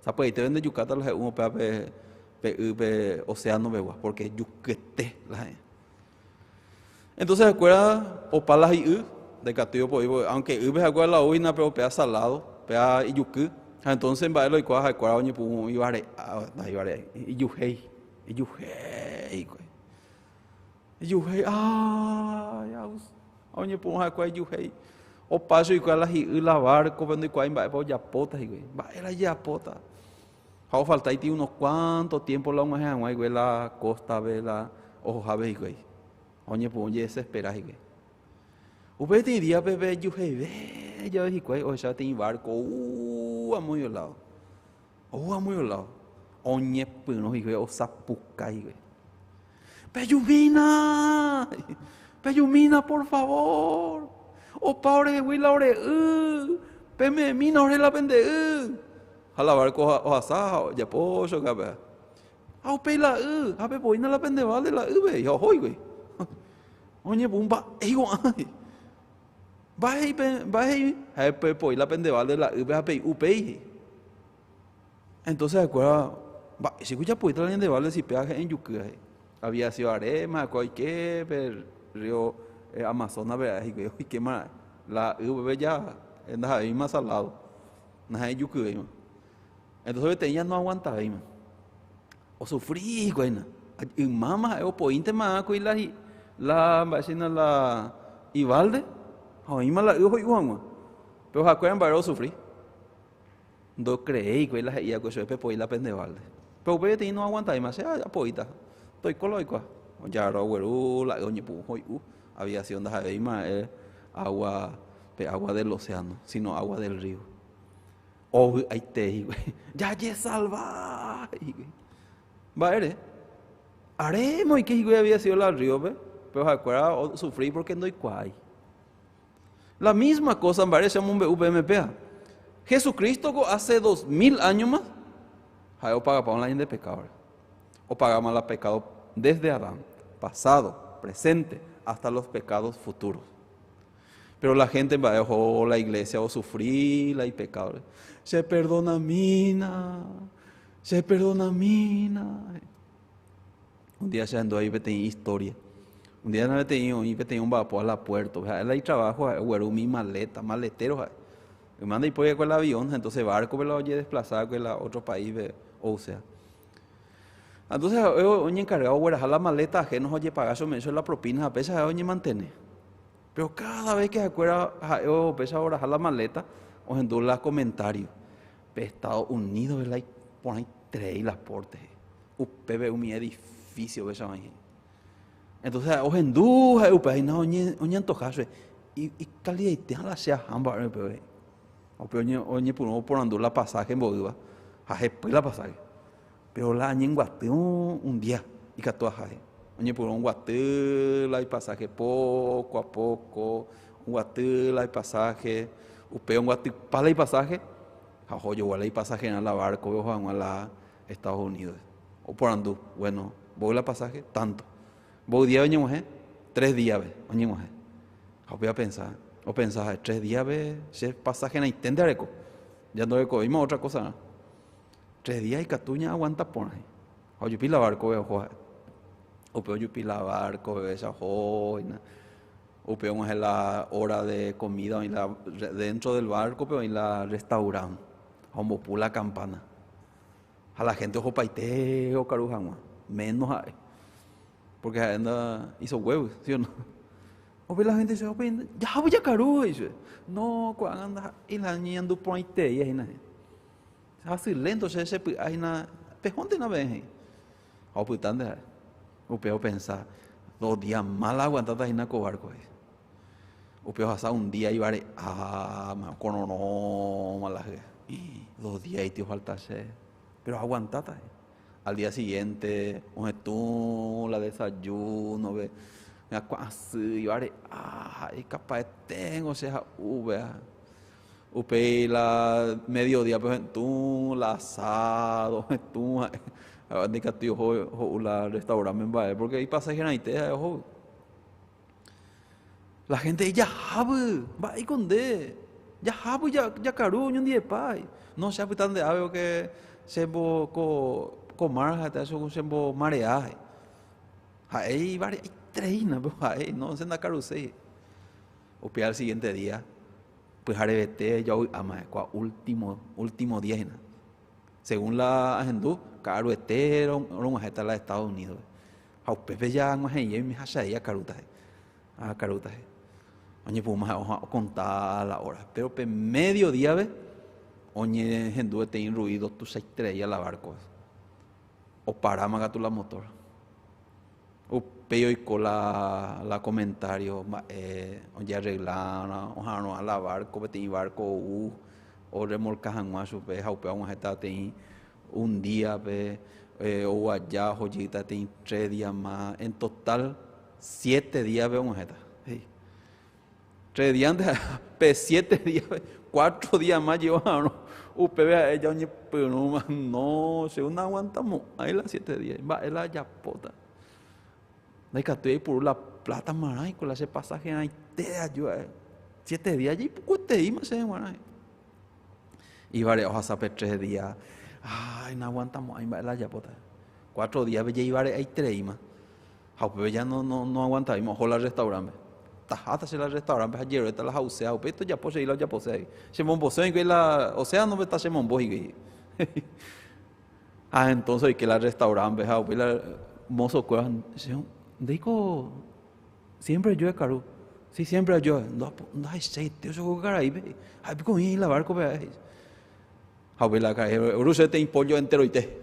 Sapy'aitépe ndejukáta la he'úva upéva pe pe y pe océano pegua, porque jukyete la he'ẽ. Entonces ha'ekuéra opa la hi'y, ndaikatúi opo'i, aunque ýpe ha'ekuéra la ou hína pero upéva salado, upéva ijuky. Ha entonces mba'e la oikuaa ha'ekuéra oñepyrũ ivare'a, ndaivare'ái, ijuhéi, ijuhéi hikuái. Ijuhéi, aaaaay, oñepyrũ ha'ekuéra ijuhéi. Opa chuguikuéra la hi'y la barco-pe ndoikuaái mba'épa ojapóta hikuái. Mba'éra ojapóta. Ha ofaltáiti unos cuanto tiempo la og̃uahẽ hag̃ua hikuái la costa-pe la ohohápe hikuái. Ha oñepyrũ ojedesespera hikuái. Upe peteĩ día-pe pe juheive jave hikuái ohecha peteĩ barco ou amo lado. Ou amo lado. Oñepyrũ hikuái osapukái hikuái. Pejumína! Pejumína, por favor! Opa orehegui la ore y! Peme'ẽmína ore la pende y! Ha la barco ohasa ha ojapo chokápe. Ha upéi la y, ha pepoína la pende válde la ýpe, ha oho hikuái. Oñepyrũ mba'e ko'ã. Mba'e he'i pe, mba'e he'i? Ha pepoi la pende válde la ýpe ha pey'u upéi. Entonces ha'ekuéra, mba'éicha japoíta la ñande válde si péva he'ẽ juky he'i. Había sido aréma ha'ekuéra oike pe río Amazonas-pe ra'e hikuái oikéma ra'e. La y upépe ja ndaha'éima salado, ndaha'éi jukyvéima. Entonces peteĩ ja noaguantavéima. Osufri hikuái hína. Ymáma ha'e opoíntema kuri la la mba'éicha hína la iválde ha oĩma la y ohoy'u hag̃ua. Péro ha'ekuéra mba'ére osufri. Ndocreéi hikuái la he'i va'ekue chupe pepoi la pende válde. Péro upéi peteĩ noaguantavéima, che apoíta. Toiko la oikuaa. Ojarro ogueru la y oñepyrũ hoy'u, había sido ndaha'evéima ha'e agua pe agua del océano, sino agua del río. Ovy'aite hikuái. Jajesalva! he'i hikuái. Mba'ére? Aréma oike hikuái había sido la río-pe, pero ha'ekuéra osufri porque ndoikuaái. La misma cosa mba'ére che amombe'u peẽme péa. Jesucristo ko hace 2000 años más, ha'e opagapa la ñande pecado-re. Opagáma la pecado desde Adán, pasado, presente, hasta los pecados futuros. Pero la gente mba'e oho la iglesia osufri la ipecado-re. Che perdonamína, che perdonamína. Un día che ahendu avei peteĩ historia. Un día peteĩ oĩ peteĩ omba'apóva la puerto-pe. Ha'e la itrabajo ha'e ogueru umi maleta, maletero ha'e. Yma ndaipóri va'ekue la avión, entonces barco-pe la ojedesplaza va'ekue la otro país-pe ousea. Entonces ha'e oñenkarga ogueraha la maleta ajeno ha ojepaga chupe la propina ha péicha ha'e oñemantene. Pero cada vez que ha'ekuéra ha'e péicha ogueraha la maleta, ohendu la comentario. Pe Estados Unidos-pe la iporãiterei la porte. Upépe umi edificio péicha oĩ. Entonces ha'e ohendu ha'e upe aína oñeantoja chupe ikalidaite ha la che aha mba'e upépe. Upe oñepyrũ oporandu la pasaje mboýva ha hepy la pasaje. Pero la añenguaty un día ikatu aha he'i. Oñepyrũ onguaty la ipasaje poco a poco, onguaty la ipasaje, upe onguatypa la ipasaje ha oho ojogua la ipasajerã la barco-pe oho hag̃ua la Estados Unidos. Oporandu, bueno, mboy la pasaje? Tanto. Mboy día oñeg̃uahẽ? Tres díape oñeg̃uahẽ. Ha upéva opensa, opensa ha'e tres díape che pasajerãiténte areko. Ja ndorekovéima otra cosa-rã. Tres días ikatu ñaaguanta porã. Ha ojupi la barco-pe oho ha'e. Upe ojupi la barco-pe péicha oho hína. Upe og̃uahẽ la hora de comida oĩ la dentro del barco-pe oĩ la restaurant. Ha ombopu la campana. Ha la gente ohopaite okaru hag̃ua, menos ha'e. Porque ha'e nda hizo huevo, ¿sí o no? Ope la gente dice, ope, jahávo jakaru, he'i chupe. No, ko'ág̃a ndaha'éi la ñeñandu porãiterei hína he'i. Hasy lento che che py'a hína, pehóntena peẽ he'i. Ha opytánte ha'e. Upe opensa, dos días más la aguantáta hína ko barco he'i. Upe ohasa un día ivare'áma, okororõma la hye. Dos días iti ofalta che, pero aguantáta. Al día siguiente ohetũ la desayuno-pe, hyakuã asy ivare'a, ha'e ikapaeténgo che ha'u upéva. Upéi la mediodía-pe ohetũ la asado, ohetũ ha'e, ha ndaikatúi oho ho'u la restaurante-pe mba'e, porque ipasajerãite ha'e oho. La gente he'i, Jahápy, mba'éiko nde? Jahápy jakaru oñondivepa. No, che apyta nde ápe porque chembo ko ko mar ha'ete chembo marea he'i. Ha'e ivare'aiterei hína pero ha'e no che ndakaruséi. Upéi al siguiente día pyharevete javy'áma kua último último día hína. Según la ahendu ka'aruete rog̃uahẽta la Estados Unidos-pe. Ha upépe ja ag̃uahẽive umi hachai akarúta he'i. Akarúta he'i. Oñepyrũma ha'e oha okonta la hora. Péro pe médio díape oñehendu peteĩ ruido tuichaiterei la barco. Oparáma katu la motor. Upéi oiko la, la comentario mba'e ojearregla oha'arõha la barco, peteĩ barco ou orremolka hag̃ua chupe ha upéva og̃uahẽta peteĩ Un díape ou aja oho jeýta peteĩ tres día ma, en total siete díape og̃uahẽta, he'i. Tres díante pe siete díape, cuatro día ma je'o ha'arõ, upépe ha'e ja oñepyrũma, no, che naaguantamo'ãi la siete día, mba'e la ajapóta. Ndaikatúi aipuru la plata marãiko la che pasajerãite aju ha'e, siete día jaipukueteíma chéve g̃uarã. Ivare'a ohasa pe tres día, Ay, naguantamo'ãi mba'e la ajapóta. Cuatro díape ja ivare'aitereíma. Ha upépe ja no, no, noaguantavéima oho la restaurante-pe. Taháta che la restaurante-pe ha jeroréta la ha'uséva, upéi tojapo chei la ojaposéva. Chemombose hikuái la océano-pe tachemombo hikuái. Ha entonces oike la restaurante-pe ha upéi la mozo-kuéra, che, ndéiko Siempre aju akaru. Sí, siempre aju. Ndahechaiete ocho ko karaípe. Ha'e piko oĩ la barco-pe ha'e. Ha upéi la karai oru che peteĩ pollo enteroite.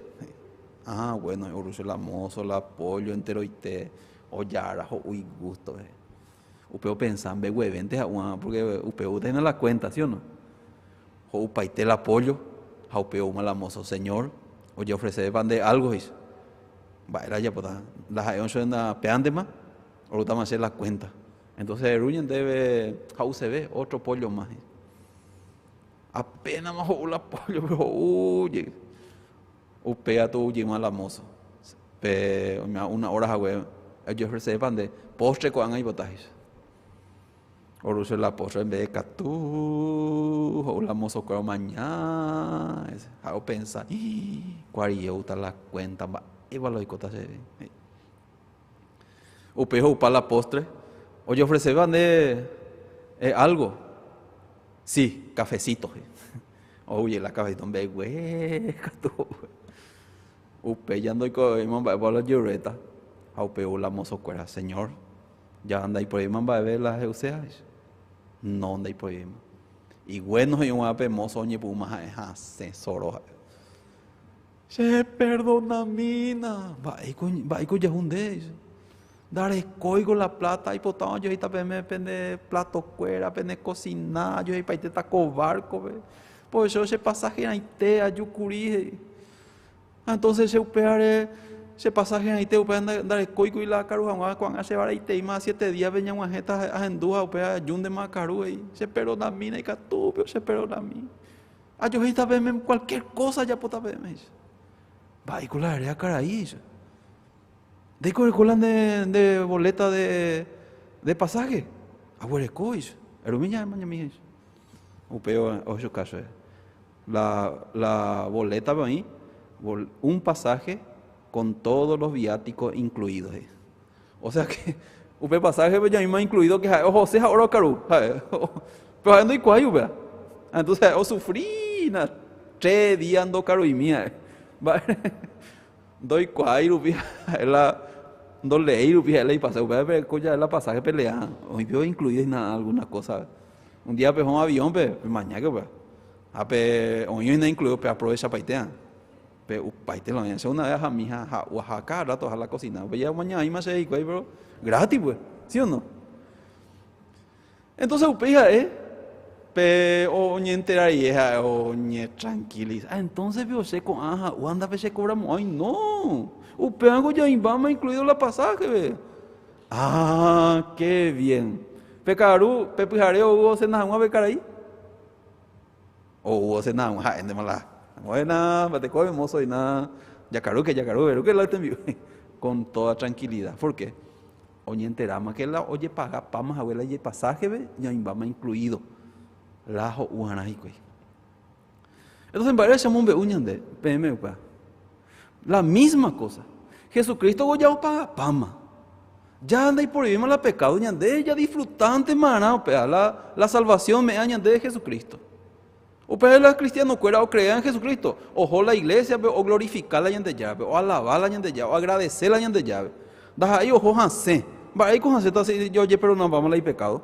Ah, bueno, oru che la mozo, la pollo enteroite. Ojara ho'u igusto-pe. Upe opensa mbeguevénte ha'u'ã porque upe oúta hína la cuenta, ¿sí o no? Ho'upaite la pollo ha upe oúma la mozo, señor, ojeofrecépa nde algo, he'i. Mba'éra ajapóta? Ndaha'éi oĩva peántema, orútama che la cuenta. Entonces eru ñandéve ha'useve otro pollo más. Apenas ho'u la pollo, pero ho'u jey. Upéva tu jeýma la mozo. Pe una hora hague ojeofrecepa nde postre ko'ág̃a oipota he'i. Oruche la postre mbeguekatu ho'u la mozokuéra omaña ha opensa kuariéuta la cuenta mba'épa la oikóta chéve. Upéi ho'upa la postre ojeofrecéva nde algo. Sí, cafecito. Oúje la cafecito mbegue katu. Upéi ja ndoikovéima mba'épa la ojeruréta ha upéi ou la mozokuéra, Señor, ja ndaiporéima mba'eve la he'uséva. No ndaiporéima. Iguéno he'i og̃uahẽ pe mozo oñepyrũma ha'e hasẽ soro ha'e. Che perdonamína, mba'éiko mba'éiko ojahu nde. Ndarekóiko la plata aipota ojohéita peẽme pende platokuéra, pene kosina, ajoheipaitéta ko barco-pe. Por eso che pasajerãite aju kuri he'i. Ha entonces che upévare che pasajerãite upéva ndarekóikuri la akaru hag̃ua ko'ág̃a chevaraiteíma siete días-pe ñag̃uahẽta ahendu ha upéva ajúntema akaru he'i. Che perdonamína ikatúpe che perdonami. Ajohéita peẽme cualquier cosa ajapóta peẽme he'i. Mba'éiko la eréva karai he'i. Ndéiko ereko la nde, nde boleta de, de pasaje? Aguereko he'i. Erumi ña mañami he'i. Upéi ohechuka chupe. La, la boleta-pe oĩ un pasaje con todos los viáticos incluidos he'i. O sea que upe pasaje-pe ja oĩma incluido que ha'e ohose ha oro okaru ha'e. Pero ha'e ndoikuaái upéva. Entonces ha'e osufrína tres días ndokaruimi ha'e. Mba'ére? Ndoikuaái rupi ha'e la ndoleéi rupi ha'e la ipasaje. Upéva ko ja'e la pasaje pelea oĩ pe incluido hína alguna cosa. Un día peho avión-pe pemañáke upéva. Ha pe oĩ hína incluido pe aprovechapaitéva. Pe upaite la oĩva. Che una vez ahami ha ha'u aha cada rato aha la cocina. Upe jave omañaíma che hikuái pero gratis pues. ¿Sí o no? Entonces upéi ha'e pe oñentera rire ha'e oñetranquiliza. Ah, entonces pe che ko'ã ha'u anda pe che cobramo'ãi. No! Upévango jaĩmbáma incluido la pasaje pe. Ah, qué bien. Pe ka'aru, pe pyhare ou osena hag̃ua pe karai. Ou osena hag̃ua ha'éntema la. Buena, mba'etekói mozo ina. Jakarúke, jakaru, erúke la tembi'u. Con toda tranquilidad. ¿Por qué? Oñenteráma que la ojepagapáma hague la ijepasájeve ñaĩmbáma incluido la ho'uarã hikuái. Entonces mba'ére che amombe'u ñande peẽme upéva. La misma cosa. Jesucristo oja opagapáma. Ya ndaiporivéima la pecado ñande ya disfrutante marã upéva la, la salvación me'ã ñande Jesucristo. Upéva la cristiano-kuéra ocrea en Jesucristo. Oho la iglesia-pe oglorifica la Ñandejárape, oalaba la Ñandejára, oagradece la Ñandejárape. Ndaha'éi oho hasẽ. Mba'éiko hasẽta si ojeperdonapáma la ipecado?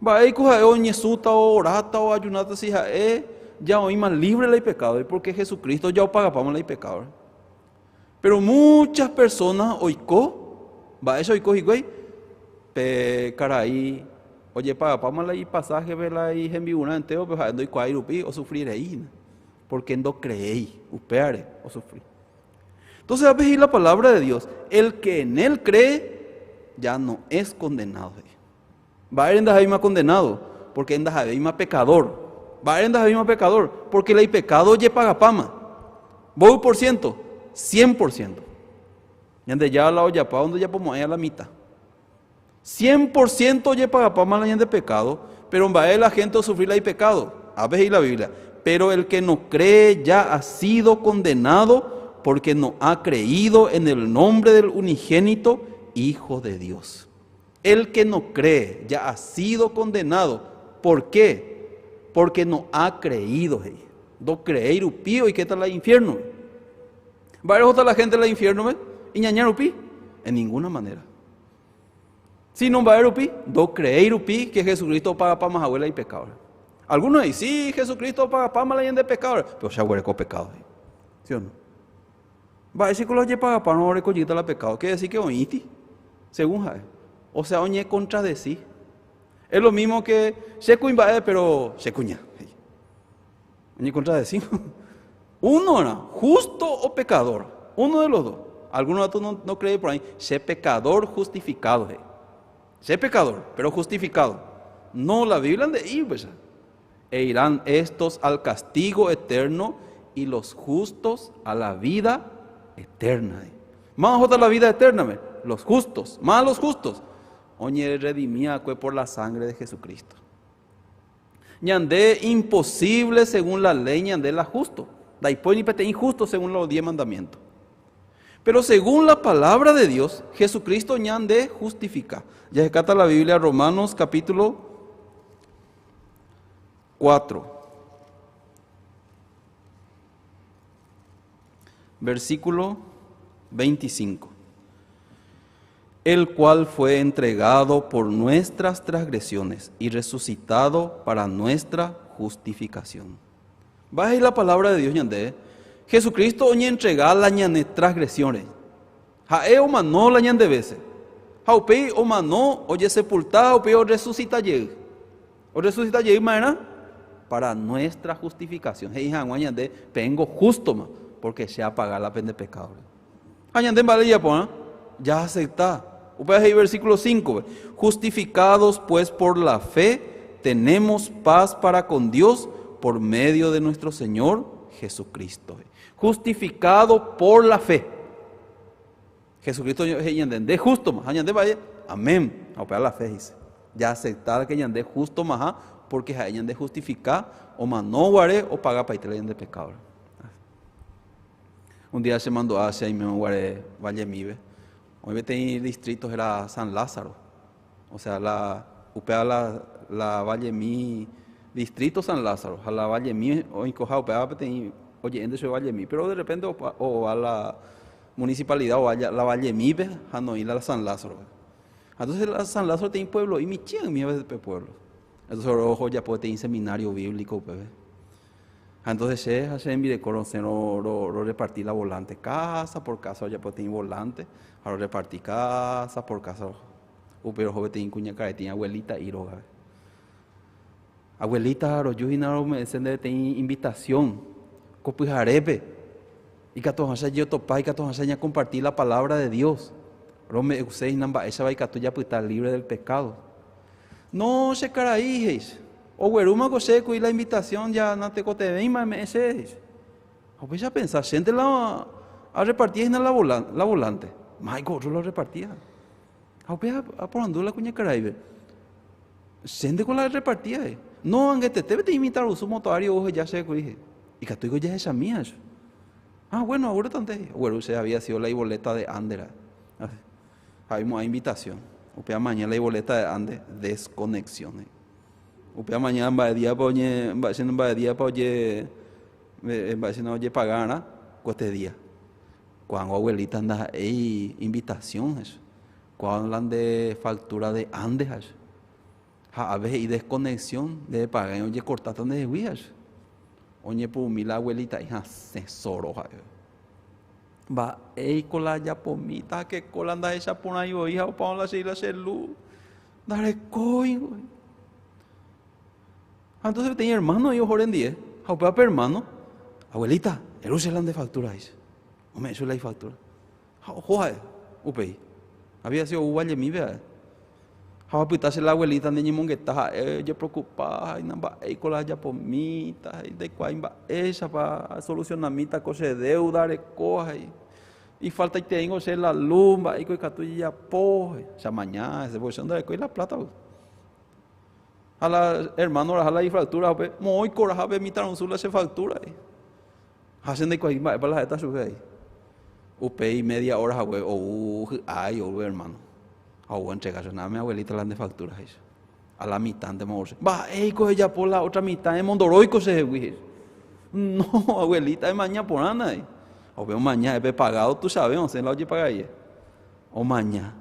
Mba'éiko ha'e oñesũta, ooráta, oajunáta si ha'e ja oĩma libre la ipecado porque Jesucristo ja opagapáma la ipecado. Pero muchas personas oiko, mba'éicha oiko hikuái? Pe karai ojepagapáma la ipasaje-pe la ihembi'urã entero, pero ha'e ndoikuaái rupi osufri rei hína, porque ndocreéi, upévare osufri. Entonces ápe he'i la palabra de Dios, el que en él cree ya no es condenado. Mba'ére ndaha'éima condenado? Porque ndaha'éima pecador. Mba'ére ndaha'éima pecador? Porque la ipecado ojepagapáma. Mboy por ciento? 100%. Ñandejára la ojapáva ndojapomo'ãi a la mitad. 100% ojepagapáma la ñande pecado, pero mba'e la gente osufri la ipecado? Ápe he'i la Biblia, pero el que no cree ya ha sido condenado porque no ha creído en el nombre del unigénito Hijo de Dios. El que no cree ya ha sido condenado. ¿Por qué? Porque no ha creído, he'i. Ndocreéi rupi oikéta la infierno. Mba'ére ohóta la gente la infierno-pe? Iñaña rupi? En ninguna manera. Sino mba'e rupi? Ndocreéi rupi que Jesucristo opagapáma hague la ipecado. Algunos he'i, sí, Jesucristo opagapáma la ñande pecado, pero che aguereko pecado. ¿Sí o no? Mba'éichako la ojepagapárõ orekojýta la pecado? Quiere decir que oĩti, según ha'e. O sea, oñecontradeci. Es lo mismo que che kuimba'e, pero che kuña. Oñecontradeci. Uno era justo o pecador, uno de los dos. Algunos no, no cree por ahí. Sé pecador justificado. Sé pecador, pero justificado. No, la Biblia de ir, pues. E irán estos al castigo eterno y los justos a la vida eterna. Más otra la vida eterna, los justos, más los justos. Oñe redimía por la sangre de Jesucristo. Ñandé imposible según la ley, ñandé la justo. Daipoi ni injusto según los diez mandamientos. Pero según la palabra de Dios, Jesucristo ñande justifica. Ya escata la Biblia, Romanos capítulo 4. Versículo 25. El cual fue entregado por nuestras transgresiones y resucitado para nuestra justificación. Va a ir la palabra de Dios, ñande. Jesucristo oñe entregar la ñane transgresiones. Jae o manó la ñande veces. Jaupei o manó oye sepultado, o resucita ye. O resucita ye, maera, para nuestra justificación. Hey, ñande, pengo justo ma, porque se apaga la pena de pecado. Ñande vale ya, po, ya acepta. Upea versículo 5. Justificados pues por la fe, tenemos paz para con Dios por medio de nuestro Señor Jesucristo. Justificado por la fe. Jesucristo de justo más, vaya, amén. A la fe dice. Ya aceptar que ñande justo más, porque ñande justificar o más no guare o paga para de pecado. Un día se mandó hacia y me guare Valle Mibe. Hoy tenía distritos era San Lázaro. O sea, la upea la la Valle Mi distrito San Lázaro, a la Valle Mi o incoja upea tenía oye ende soy Valle Mi, pero de repente o, a la municipalidad o a la Valle Mi a no ir a la San Lázaro. Entonces la San Lázaro tiene pueblo y mi chiang mi de pueblo. Entonces ojo ya puede tener seminario bíblico, bebé. Entonces se hace en de se lo repartir la volante casa por casa, ya puede tener volante, ahora repartir casa por casa. Pero joven tiene cuña tiene abuelita y roga. Abuelita, yo me de invitación, copijarepe. Y que yo topa y que compartir la palabra de Dios. Rome usei namba esa va y ya estar libre del pecado. No se caraíjes. O güeruma seco y la invitación ya no te cote me ese. O a pensar, siente la a repartir en la volante, la volante. Michael, otro lo repartía. A a por la cuña caraíbe. Siente con la repartía. No, aunque te te imitar o sumo motoario ya seco dije. Y que tú ya esa mía. Ah, bueno, ahora tanto. Bueno, usted había sido la boleta de Andera. Había invitación. Upea mañana la boleta de Ande, desconexión. Upea mañana va día pa oye, va va día pa oye, va oye pagar, cueste día. Cuando abuelita anda, ey, invitación eso. Cuando hablan de factura de Andes, a veces y desconexión de pagar, oye, cortar donde de huías. Oye, por mi la abuelita, hija, se soro, Va, ey, cola ya pomita, que cola anda esa por ahí, hija, o pa la la celu. Dale coi. Entonces tenía hermano, yo joren día. Jaupa hermano, abuelita, el de factura dice. Hombre, eso es la factura. Ojo, upei. Había sido uvalle mi vea. Jaupa pitase la abuelita de ñimongueta, yo preocupada, y namba, ey, cola ya pomita, y de cuál esa para solucionar mita cosa de deuda, recoja, y falta y tengo ser la lumba, y coi ya po, esa mañana, se bolsón de la plata. A la hermano a la factura, muy coraje, mi transula se factura. Hacen de cuál para la esta sube ahí. Upe y media hora, o ay, o hermano. O entregar nada, mi abuelita la de factura A la mitad de moverse. Va, ey, coge ya por la otra mitad de Mondoroico se No, abuelita, de mañana por nada. O veo mañana, he pagado, tú sabes, o sea, la oye paga ahí. O mañana,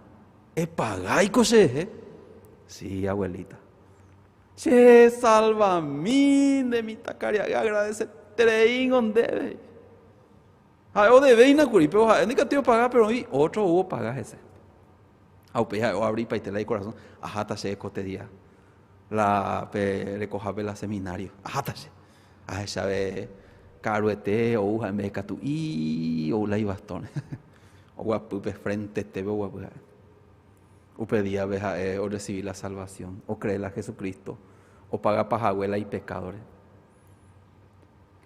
he pagado, se Sí, abuelita. Che, salva mí de mi tacaria, agradece trein debe. O debe na curi, pero en que pagar, pero hoy otro hubo pagar ese. Aupe o abrí pa y corazón, ajá, ta se cote día. La pe recoja la seminario. Ajá, ta se. Ah, sabe caruete o uja en vez de y o la y bastón. Oguapy pe frentete pe oguapy ha'e. Upe díape ha'e orresivi la salvación, ocree la Jesucristo opagapa hague la ipekádore.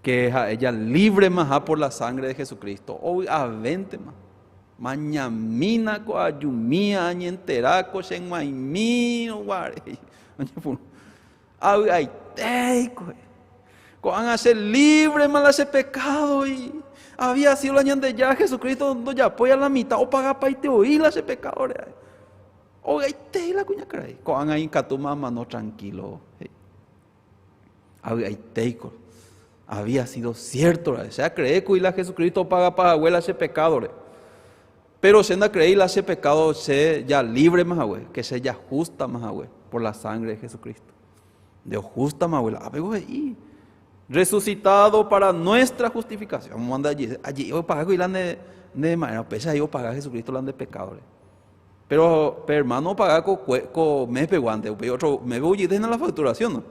Que ha'e ya libremaha por la sangre de Jesucristo, ovy'avéntema. Mañamína ko ajumía añentera ko che g̃uaimírõ guare. Oñepyrũ. Avy'aitéiko. Ko'ág̃a che librema la che pekádoi. Había sido la Ñandejára Jesucristo ndojapói a la mitad opagapaite voi la che pekádore. Ovy'aitei la kuñakarai. Ko'ág̃a ikatúma amano tranquilo. He'i. Avy'aitéiko. Había sido cierto ra'e. Che acreékuri la Jesucristo opagapa hague la che pekádore. Pero che ndacreéi la che pecado che ya librema hague, que che ya justama hague por la sangre de Jesucristo. Nde ojustama hague la ápego he'i. Resucitado para nuestra justificación. Omanda allí, allí opaga la nde nde ma'erã, upéicha ahí opaga Jesucristo la nde pecadore. Pero pe hermano opaga ko ko mes peguánte, upéi otro mes ojyte hína la facturación, no?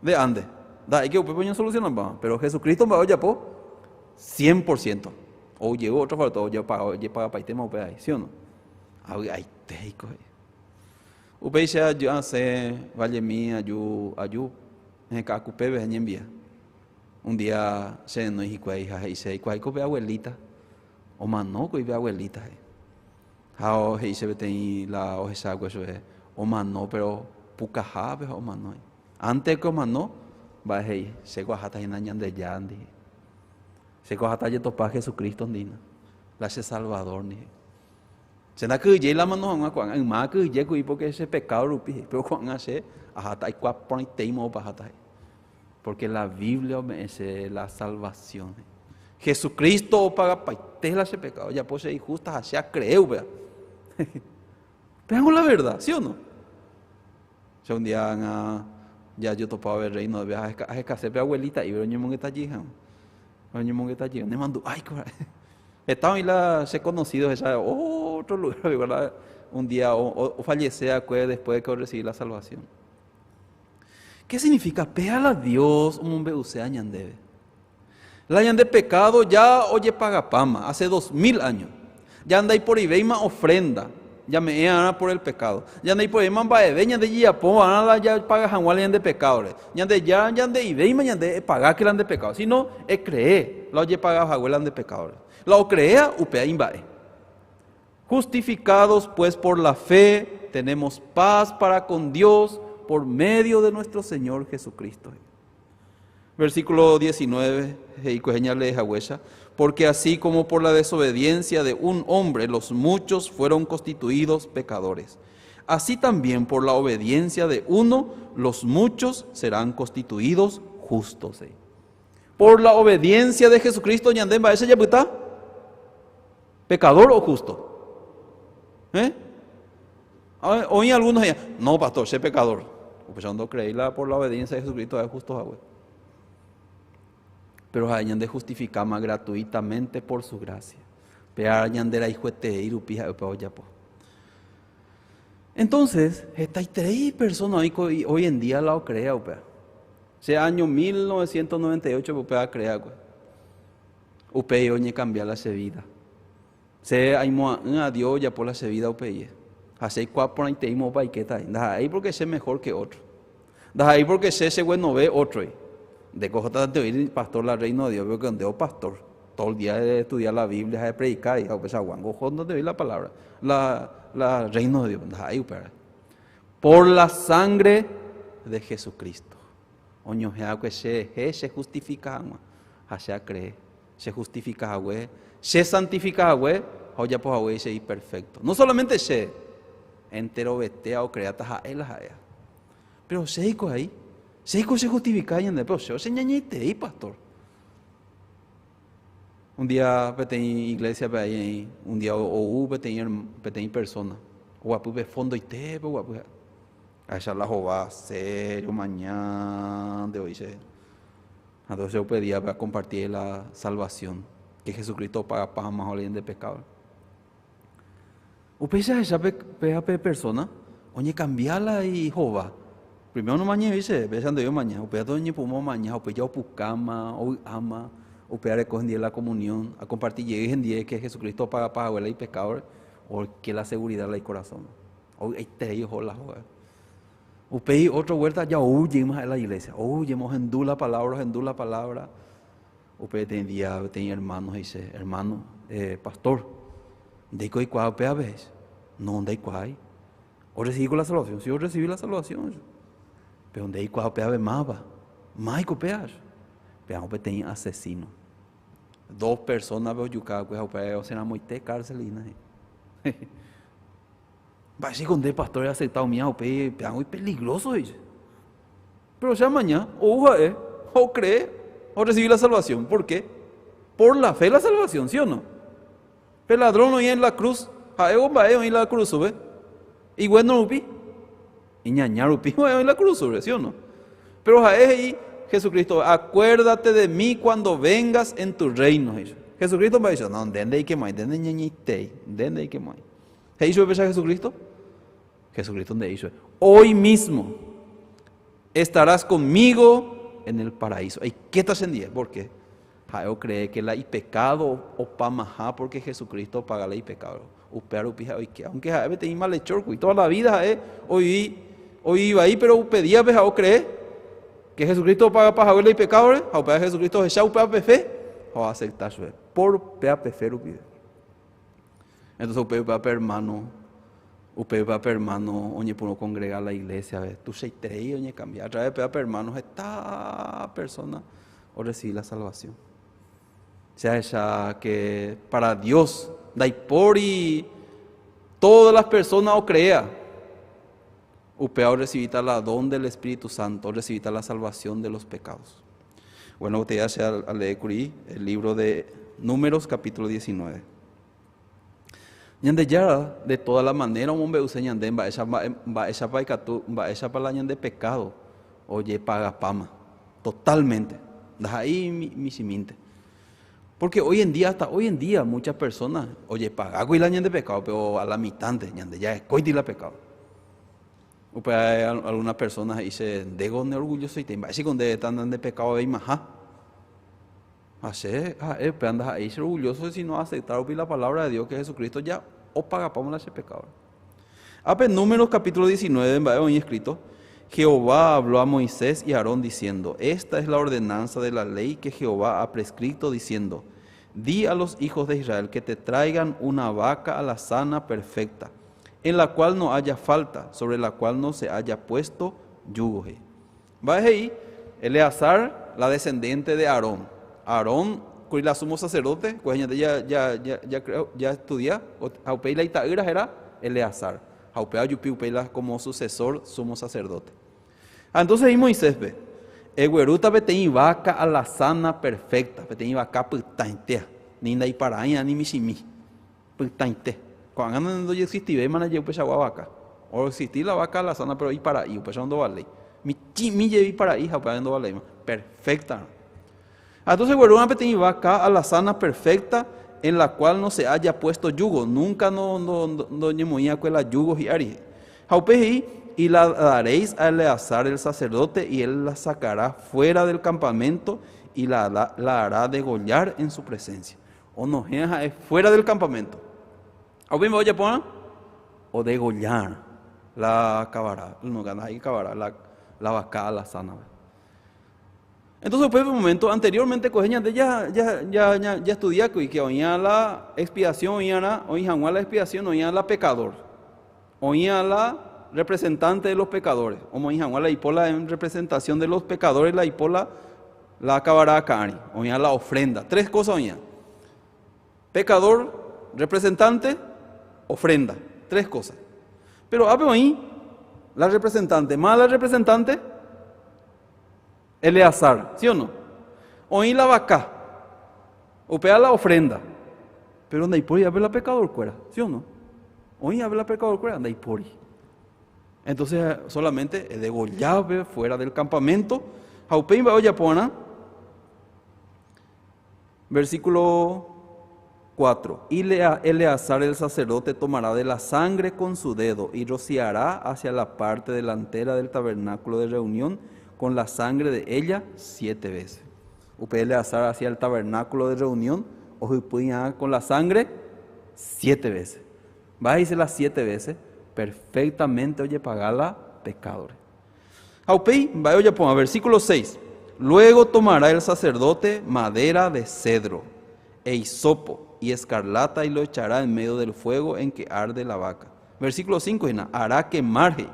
De ande. Ndaha'éike upépe oñesolucionamba, pero Jesucristo mba'e ojapo 100%. Ou jey otro factor ojepaga ojepagapaitéma upe ahí, ¿sí o no? Avy'aitéiko he'i. Upéicha aju asẽ Vallemi aju aju heka'akupépe añembia. Un día che renói hikuái ha he'i che aikuaáiko pe abuelita omanóko pe abuelita he'i. Ha he'i che peteĩ la ohechákue chupe omano pero pukahápe ha omano. Antes que omano mba'e he'i chéko aháta hína Ñandejárandi he'i. Chéko aháta ajetopa Jesucristo ndína, la che Salvador ndi he'i. Che ndakyhyjéi la amano hag̃ua ko'ág̃a, yma akyhyje kuri porque che pecado rupi he'i, pero ko'ág̃a che aháta aikuaa porãitei moõpa aháta he'i. Porque la Biblia ome'ẽ che la salvación he'i. Jesucristo opagapaite la che pecado, ojapo che injusta ha che acree upéva. Péango la verdad, ¿sí o no? Che un día ág̃a jajotopa vove Reino de ahekase pe abuelita ibe roñemongeta jey hag̃ua. Roñemongeta jey, nemandu'áiko ra'e. Heta oĩ la che conocido hecha otro lugar igual un día ofallece va'ekue después de que orecibi la salvación. ¿Qué significa? Péa la Dios omombe'uséva ñandéve. La ñande pecado ya ojepagapáma hace 2000 años. Ya ndaiporivéima ofrenda ñame'ẽ arã por el pecado. Ya ndaiporivéima mba'eve ñande jajapo arã la japaga hag̃ua la ñande pecado-re. Ñandejára ñande'ivéima ñande epagáke la nde pecado, sino ecree la ojepaga hague la nde pecado-re. La ocreea upéva imba'e. Justificados pues por la fe, tenemos paz para con Dios por medio de nuestro Señor Jesucristo. Versículo 19, he'i kuehe ñalee haguéicha, Porque así como por la desobediencia de un hombre los muchos fueron constituidos pecadores, así también por la obediencia de uno los muchos serán constituidos justos. Por la obediencia de Jesucristo ñande mba'éicha japyta? Pecador o justo? ¿Eh? Oĩ algunos he'íva, no pastor, che pecador. Upéicha ndocreéi la por la obediencia de Jesucristo ha'e justo hague. Pero ha'e ñande justificáma gratuitamente por su gracia. Pe ára ñande rayhueterei rupi ha'e upéva ojapo. Entonces, hetaiterei persona oĩ ko hoy en día la ocrea upéva. Che año 1998 upéva acrea kue. Upéi oñecambia la che vida. Che aimo'ã'ỹ a Dios ojapo la che vida upeie. Ha che aikuaa porãitei moõpa aikéta aĩ. Ndaha'éi porque che mejor que otro. Ndaha'éi porque che che guenove otro-i. Nde ko ohóta oĩ pastor la reino de Dios porque nde o pastor. Todo el día de estudiar la Biblia ha epredica ha upeichagua ngo oho nde oĩ la palabra la la reino de Dios. Ndaha'éi upévare. Por la sangre de Jesucristo. Oñohẽ va'ekue che rehe che justifica hag̃ua. Ha che acree. Che justifica hague, che santifica hague ha ojapo hague che iperfecto. No solamente che, enterovetéa ocreáta ha'e la ha'éva. Pero che hiko ahí, che hiko che justifica ñande, pero che ocheñañaiterei pastor. Un día peteĩ iglesia-pe ahí oĩ, un día ou peteĩ, peteĩ persona, oguapy pe fondoitépe oguapy ha'e. Ahecha la hova serio mañánte oĩ che. Ha entonces upe díape akomparti la salvación que Jesucristo opagapa hag̃ua ore ñande pecado. Upéicha ahecha pe péva pe persona oñekambia la ihova. Primero nomañéi chéve, péicha ndéve omaña, upéva oñepyrũma omaña, upéi ja opukáma, ovy'áma. Upéva reko la comunión, a compartir llegué que Jesucristo paga para abuela y pecador, o que la seguridad la corazón. Hoy te la joda. Upéi otra vuelta ya huyemos a la iglesia, huyemos en la palabra, en la palabra. Upéi tenía tenía hermanos, dice, hermano, pastor, de cuál a veces, no, de cuál. O recibí con la salvación, sí, yo recibí la salvación. Pero de cuál a más va, más pero tenía asesino. Dos personas veo yuca, pues o sea, muy cárcel y nada. Va con de pastor aceptado mía, muy peligroso, dice. Pero ya mañana, o o cree, o recibir la salvación. ¿Por qué? Por la fe la salvación, ¿sí o no? El ladrón no en la cruz, va en la cruz, ¿ve? Y bueno, upi, y ñaña upi, en la cruz, ¿sí o no? Pero jae Jesucristo, acuérdate de mí cuando vengas en tu reino. Jesucristo me dice, no, dende y que mai, dende ñañite, dende y que mai. ¿Qué hizo Jesucristo? Jesucristo donde hizo, hoy mismo estarás conmigo en el paraíso. ¿Y qué está en ¿Por qué? Yo cree que la y pecado o pamajá porque Jesucristo paga la y pecado. Aunque jae tenía malhechor, y toda la vida hoy hoy iba ahí, pero pedía pues cree que Jesucristo paga para la y pecado, o Jesucristo es upea fe, o aceptar su por pea fe Entonces upea hermano, upea hermano, oye por congregar la iglesia, ve, tú se trei oye cambiar, a través de hermanos esta persona o recibir la salvación. O sea, esa que para Dios, por y todas las personas o crea, upea recibir la don del Espíritu Santo, recibir la salvación de los pecados. Bueno, usted ya se a leer el libro de Números capítulo 19. Ñande ya de toda la manera un hombre usa ñande va esa va esa pa va esa pa la ñande pecado oye paga pama totalmente. Da ahí mi, mi siminte. Porque hoy en día, hasta hoy en día, muchas personas, oye, paga la ñande pecado, pero a la mitad ñande ya es coiti la pecado. O pues hay algunas personas dicen, de de orgulloso y te si con de tan de pecado y más. Así, pues andas ahí ser orgulloso si no aceptar la palabra de Dios que Jesucristo ya o paga para ese pecado. Ape Números capítulo 19, en escrito, Jehová habló a Moisés y a Aarón diciendo, esta es la ordenanza de la ley que Jehová ha prescrito diciendo, di a los hijos de Israel que te traigan una vaca alazana perfecta, en la cual no haya falta, sobre la cual no se haya puesto yugo. Va ahí, Eleazar, la descendiente de Aarón. Aarón, la sumo sacerdote, pues ya ya ya ya creo, ya estudia, la itaíra era Eleazar. Jaupei yupi upeila como sucesor sumo sacerdote. Entonces ahí Moisés ve, Egueruta peteĩ vaca alazana perfecta, peteĩ vaca pytãitea, ni ndaiparaĩa ni michĩmi, pytãite. Ko'ág̃a no existivéi mana upeichagua vaca. O existí la vaca alazana pero ipara'i, upéicha ndovaléi. Michĩmi jey ipara'i ha upéva ndovaléima. Perfecta. Entonces guerúna peteĩ vaca alazana perfecta en la cual no se haya puesto yugo, nunca no no no ñemoĩakue la yugo hi'ári. Ha upe he'i y la daréis a Eleazar el sacerdote, y él la sacará fuera del campamento y la hará degollar en su presencia. O no, es fuera del campamento. ¿O bien voy a poner? O degollar la cabara, no ganas ahí cabara, la vaca la sana. Entonces, pues, un momento anteriormente, ya ya ya ya ya estudié que oía la expiación, oía la, oía la expiación, oía la pecador, oía la representante de los pecadores, o la hipola en representación de los pecadores, la hipola la acabará cari, oía la ofrenda, tres cosas oía. Pecador, representante, ofrenda, tres cosas. Pero ape oí la representante, más la representante, Eleazar, ¿sí o no? Oí la vaca, opea la ofrenda, pero ndaipori ape la pecador cuera, ¿sí o no? Oí ape la pecador cuera, ndaipori. Entonces solamente degollaba fuera del campamento. Jaupeimba oyapona, versículo 4. Y Eleazar el sacerdote tomará de la sangre con su dedo y rociará hacia la parte delantera del tabernáculo de reunión con la sangre de ella 7 veces. Upe Eleazar hacia el tabernáculo de reunión ohypýi'ã con la sangre siete veces. Mba'e he'ise la siete veces? Perfectamente ojepaga la pecado-re. Ha upéi, mba'e ojapo'ã? Versículo 6. Luego tomará el sacerdote madera de cedro, e hisopo, y escarlata, y lo echará en medio del fuego en que arde la vaca. Versículo 5 hína, hará quemar, he'i.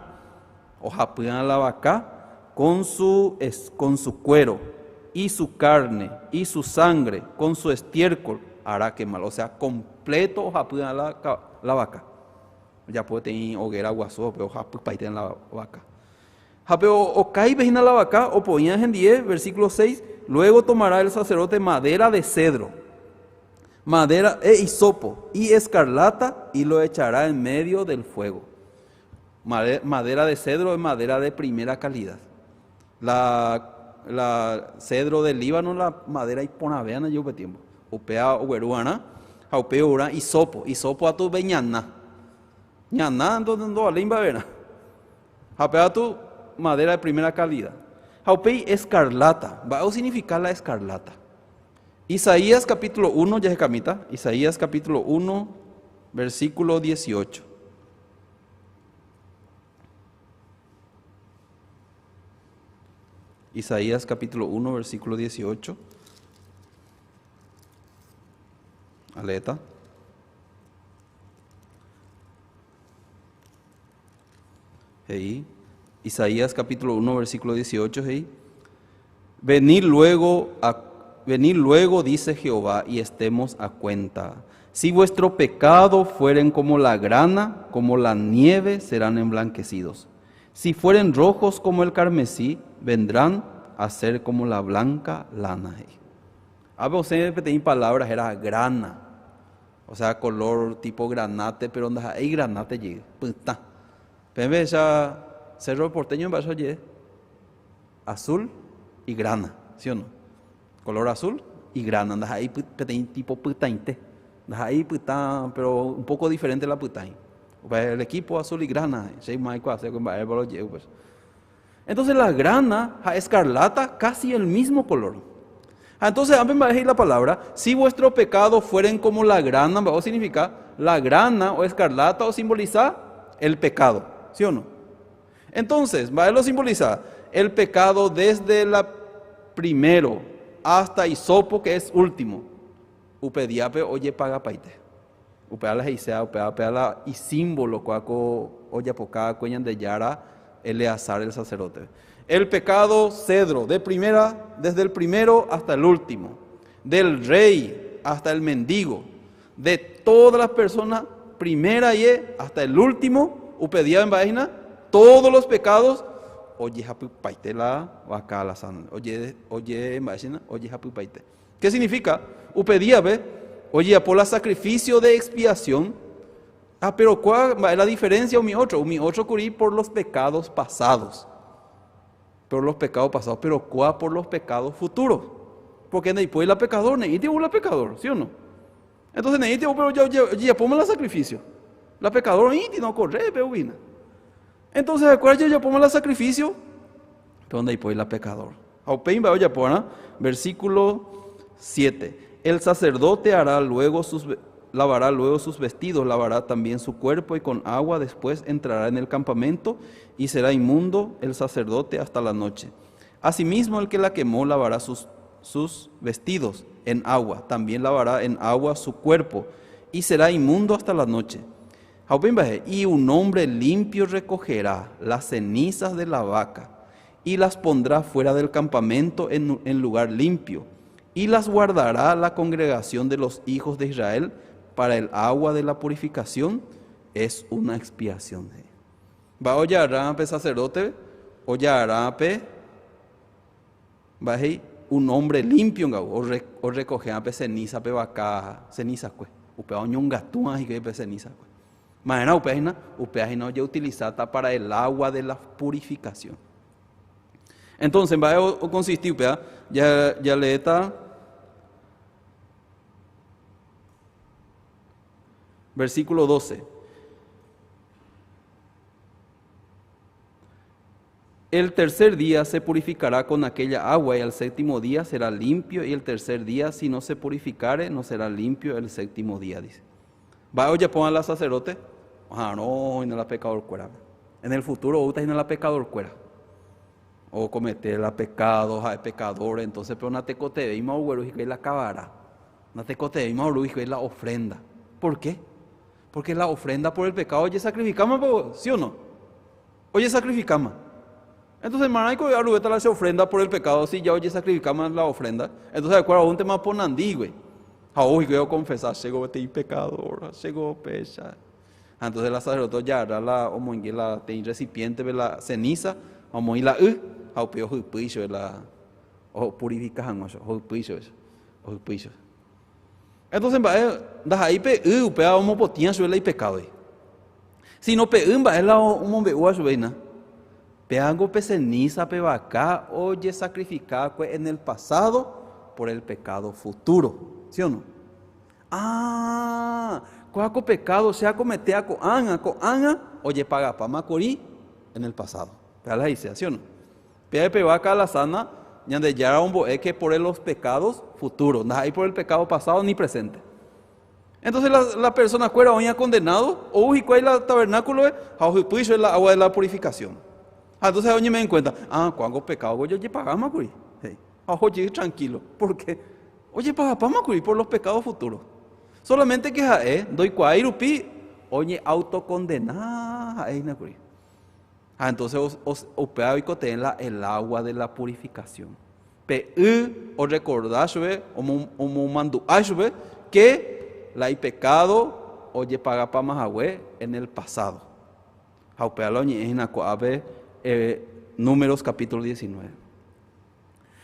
Ohapý'ã la vaka con su, con su cuero, y su carne, y su sangre, con su estiércol, hará quemar. O sea, completo ohapý'ã la, la vaka. Ojapo peteĩ hoguera guasu pe ohapypaite la vaka. Ha pe okáipe hína la vaka opoĩva hendie, versículo 6, luego tomará el sacerdote madera de cedro, madera e hisopo y escarlata y lo echará en medio del fuego. Madera de cedro es madera de primera calidad. La, la cedro del Líbano la madera iporãvéva ndaje upe tiempo. Upéva ogueruva'erã ha upéi ourã hisopo. Hisopo atu pe ñana. Ñana ndovaléi mba'everã. Ha péva atu madera de primera calidad. Ha upéi escarlata. Mba'e osignifica la escarlata? Isaías capítulo 1 jahekamíta. Isaías capítulo 1 versículo 18. Isaías capítulo 1 versículo 18. Aleta. He'i. Isaías capítulo 1 versículo 18 he'i. Venid luego, a, venid luego, dice Jehová, y estemos a cuenta. Si vuestro pecado fueren como la grana, como la nieve, serán emblanquecidos. Si fueren rojos como el carmesí, vendrán a ser como la blanca lana. Ápe osẽ peteĩ palabra héra grana, o sea color tipo granate, pero ndaha'éi granate jey, pytã. Peẽ pehecha Cerro Porteño mba'éicha oje'e? Azul y grana, ¿sí o no? Color azul y grana, ndaha'éi peteĩ tipo pytãite, ndaha'éi pytã, pero un poco diferente la pytãi. Upe el equipo azul y grana, che yma aikuaase ko mba'épa oje'e upéicha. Entonces la grana ha escarlata casi el mismo color. Ha entonces ápe mba'e he'i la palabra, si vuestro pecado fueren como la grana, mba'e osignifica? La grana o escarlata osimboliza el pecado, ¿sí o no? Entonces, mba'e lo simboliza? El pecado desde la primero hasta hisopo que es último. Upe díape ojepagapaite. Upéva la he'iséva, upéva péva la isímbolo kóa ko ojapoka va'ekue Ñandejára Eleazar el sacerdote. El pecado cedro, de primera, desde el primero hasta el último, del rey hasta el mendigo, de todas las personas, primera y hasta el último, upe día mba'e hína, todos los pecados, ojehapypaite la vaka alazán, oje, oje mba'e hína, ojehapypaite. Qué significa? Upe díape ojejapo la sacrificio de expiación, ah, pero kua mba'e la diferencia umi otro? Umi otro kuri por los pecados pasados, por los pecados pasados, pero kua por los pecados futuros, porque ndaipói la pecador, ne'ĩti ou la pecador, ¿sí o no? Entonces ne'ĩti ou, pero ojejapóma la sacrificio, la pecador oĩti, no okorre pe ovína. Entonces ha'ekuéra ojejapóma la sacrificio, pero ndaipói la pecador. Ha upéi mba'e ojapo va'erã? Versículo 7. El sacerdote hará luego sus, lavará luego sus vestidos, lavará también su cuerpo y con agua después entrará en el campamento y será inmundo el sacerdote hasta la noche. Asimismo el que la quemó lavará sus, sus vestidos en agua, también lavará en agua su cuerpo y será inmundo hasta la noche. Ha upéi mba'e, Y un hombre limpio recogerá las cenizas de la vaca y las pondrá fuera del campamento en, en lugar limpio, y las guardará la congregación de los hijos de Israel para el agua de la purificación, es una expiación. Mba'e ojagarra pe sacerdote, ojagarra pe mba'e he'i un hombre limpio nga'u, orecoge pe ceniza pe vaka ceniza-kue, upéva oñongatúva hikuái pe ceniza-kue. Ma'erã upéva hína, upéva hína ojeutilizáta para el agua de la purificación. Entonces, mba'e oconsisti upéva? Jaleéta versículo 12. El tercer día se purificará con aquella agua y al séptimo día será limpio y el tercer día si no se purificare no será limpio el séptimo día, dice. Va oye ponga la sacerdote, ah no, no la pecador cuera. En el futuro uta no la pecador cuera. O cometer la pecado, ja pecador, entonces pero na tecote y y la acabará. Na tecote y la ofrenda. ¿Por qué? Porque la ofrenda por el pecado oye sacrificamos, ¿sí o no? Oye sacrificamos. Entonces, maraico arubeta la ofrenda por el pecado, si ya oye sacrificamos la ofrenda. Entonces, de acuerdo a un tema ponandí, güey. Hoy voy a confesar, llego este pecador, llego pecha. Entonces la sacerdote ya hará la omoingue la te recipiente de la ceniza, omoin la u, haupeo huipuicho la o purifica hango, huipuicho huipuicho. Entonces, va da ahí pe u upea omo potían suela y pecado. Si no pe u va la omo be ua suena. Peango pe ceniza pe vaca oye sacrificada en el pasado por el pecado futuro. ¿Sí o no? Ah, cuaco pecado sea cometea coanga, coanga, oye paga pa macorí en el pasado. Pea la dice, ¿sí o no? Pea pe vaca la sana, ñande ya un que por los pecados futuros, no hay por el pecado pasado ni presente. Entonces la, la persona cuera hoy ha condenado, o y la tabernáculo, o el agua de la purificación. Ah, entonces oye me en cuenta, ah, cuando pecado yo oye paga macurí. Hey. Oye, tranquilo, porque oye paga pa macurí por los pecados futuros. Solamente que jae, doy cuairupi, oye autocondenada, jae. Ah, entonces os os opea y la el agua de la purificación. Pe u o recordar o o mandu que la y pecado oye paga pa majahue en el pasado. Jaupea la oñe eh, Números capítulo 19.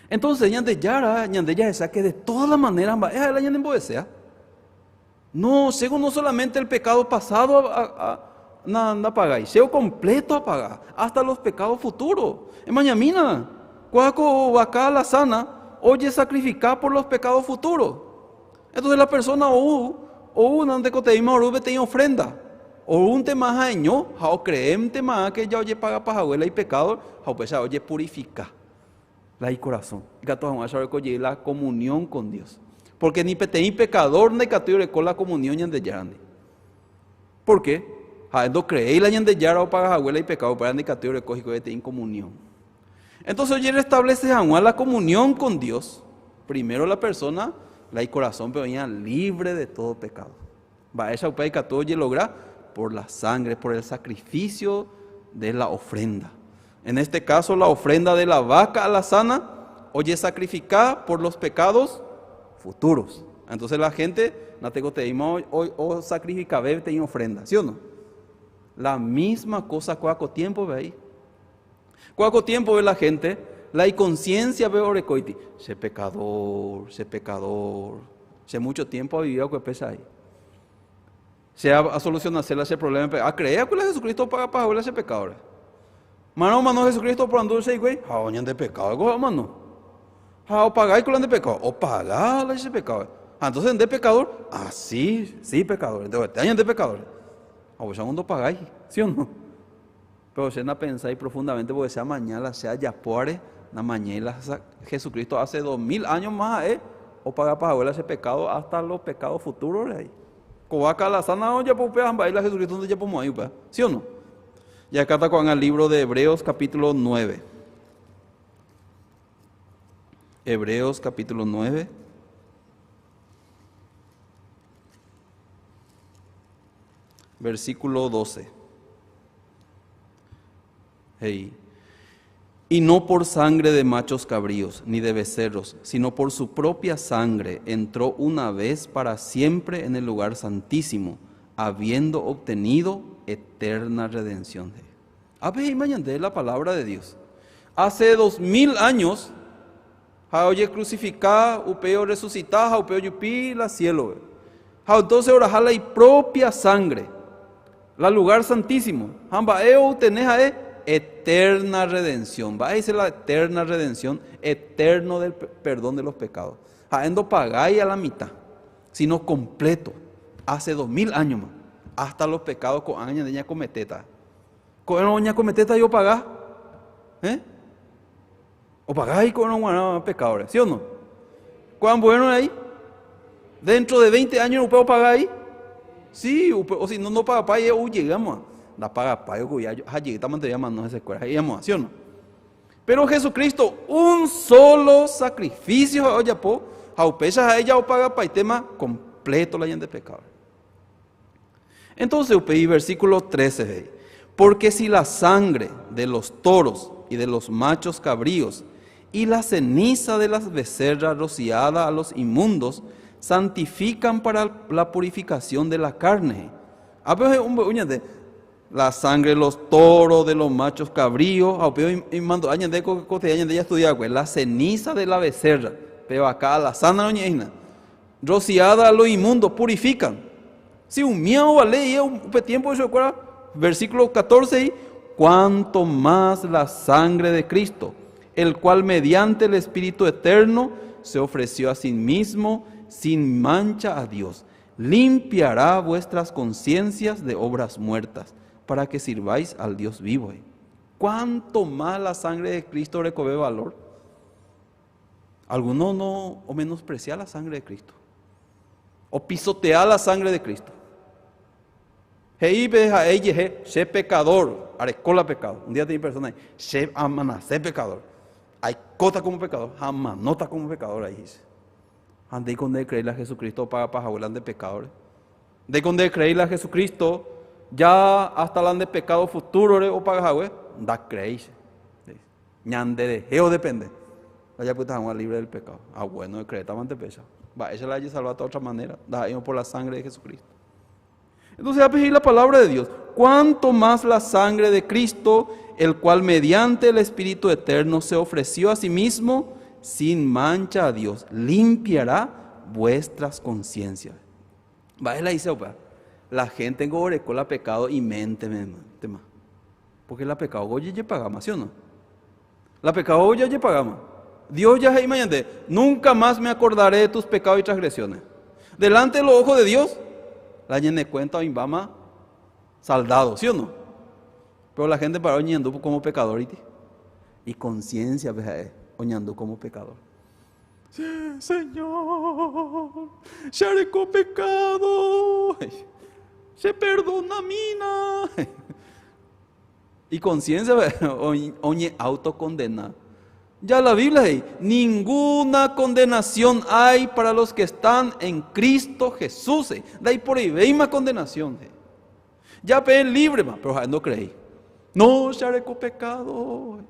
Entonces, ñande yara, ñande ya esa que de todas las maneras, es la ñande desea. No, según no solamente el pecado pasado a, a, na, pagar, seo completo a pagar, hasta los pecados futuros. En mañana, cuaco vaca la sana, oye sacrificar por los pecados futuros. Entonces la persona o o donde coteima orube tenía ofrenda. O un tema jaño, o creem tema que ya oye paga pa abuela y pecado, o pues oye purifica la y corazón. Gato la comunión con Dios. Porque ni peteí pecador ni catuire con la comunión ñande yarande. ¿Por qué? Haendo creí la ñande yara o paga abuela y pecado para ni catuire cojico de comunión. Entonces oye restablece la comunión con Dios. Primero la persona, la y corazón, pero ya libre de todo pecado. Va esa upay oye logra por la sangre, por el sacrificio de la ofrenda. En este caso, la ofrenda de la vaca a la sana, oye sacrificada por los pecados futuros. Entonces la gente, no tengo te o, o sacrifica te ofrenda, ¿sí o no? La misma cosa cuaco tiempo ve ahí. Cuaco tiempo ve la gente, la inconsciencia ve orecoiti, se pecador, se pecador, se mucho tiempo ha vivido que pesa ahí. Se a, solucionar ese problema, a creer que Jesucristo paga para ese pecador. Mano, mano, Jesucristo por andurse y güey, jaoñan de pecado, mano. Ja, o pagar con de pecado, o pagar ese pecado. Ah, entonces, ¿de pecador? Ah, sí, sí, pecador. Entonces, te añan de pecador. Ah, pues segundo pagáis, ¿sí o no? Pero se na pensáis profundamente, porque sea mañana, sea yapuare, na mañana, Jesucristo hace 2000 años más, ¿eh? O pagar para ese pecado hasta los pecados futuros, ahí. Covaca la sana, ya pupe, Jesucristo, donde ya ahí, ¿sí o no? Y acá está con el libro de Hebreos capítulo 9. Hebreos capítulo 9. Versículo 12. Hey. Y no por sangre de machos cabríos, ni de becerros, sino por su propia sangre entró una vez para siempre en el lugar santísimo, habiendo obtenido eterna redención. A ver, mañana la palabra de Dios. Hace 2000 años, oye crucificá, upeo resucitá, upeo yupi la cielo. Entonces ahora la y propia sangre, la lugar santísimo. Hamba eo tenés eterna redención. Va a decir la eterna redención, eterno del perdón de los pecados. Haendo pagáis a la mitad, sino completo. Hace 2000 años más. Hasta los pecados con años de ña cometeta. Con ña cometeta yo pagá. ¿Eh? Opagái ko'ẽrõ g̃uarã pecado-re, ¿sí o no? Ko ambuérõ ahí, dentro de 20 años upe opagái. Sí, upe, o si no, no pagapái, ou jeýama. Ndapagapái okui'a ha jeýta mante mano hesekuéra, he'íama, ¿sí o no? Pero Jesucristo, un solo sacrificio ha'e ojapo, ha upéicha ha'e ja opagapaitéma completo la ñande pecado. Entonces upéi versículo 13 he'i, Porque si la sangre de los toros y de los machos cabríos y la ceniza de las becerras rociada a los inmundos santifican para la purificación de la carne. Ápe omombe'u ñande, la sangre de los toros, de los machos cabríos, ha upéi imandu'a ñande ko koteha ñande jastudiakue, la ceniza de la becerra, pe vaka alazana roñe'ẽhína, rociada a los inmundos, purifican. Si umía ovale ia upe tiempo chupekuéra, versículo 14 he'i, Cuanto más la sangre de Cristo, el cual mediante el Espíritu eterno se ofreció a sí mismo sin mancha a Dios, limpiará vuestras conciencias de obras muertas, para que sirváis al Dios vivo. Cuanto más la sangre de Cristo recobre valor. Algunos no o menosprecia la sangre de Cristo. O pisotea la sangre de Cristo. He'i pe ha'e ijehe, che pecador, areko la pecado. Un día teĩ persona he'i, che amanase pecador. Aikóta como pecador, ha amanóta como pecador ahí he'ise. Ha ndéiko nde creí la Jesucristo opagapa hague la nde pecado-re. Ndéiko nde creí la Jesucristo ya hasta la nde pecado futuro-re opaga hague, ndacreéi che. Ñanderehe odepende jajapyta hag̃ua libre del pecado. Ah, bueno, ecreétamante péicha. Mba'éicha la jajesalváta otra manera, ndaha'éirõ por la sangre de Jesucristo. Entonces, ápe he'i la palabra de Dios, cuanto más la sangre de Cristo, el cual mediante el Espíritu eterno se ofreció a sí mismo sin mancha a Dios, limpiará vuestras conciencias. Mba'e la he'ise upéva? La gente ngo oreko la pecado imente tema. Porque la pecado ojejepagáma, ¿sí o no? La pecado ya ojepagáma. Dios ya he'íma ñande, nunca más me acordaré de tus pecados y transgresiones. Delante de los ojos de Dios, la ñane cuenta oĩmbáma saldado, ¿sí o no? Pero la gente para oñandu como pecador iti. Y conciencia pe ha'e oñandu como pecador. Sí, Señor, che areko pecado, che perdonamína. Y conciencia oñe autocondena. Ya la Biblia he'i, ninguna condenación hay para los que están en Cristo Jesús. Ndaiporeivéima condenación. Ya peẽ libre-ma, pero ha'e ndocreéi. No, che areko pecado.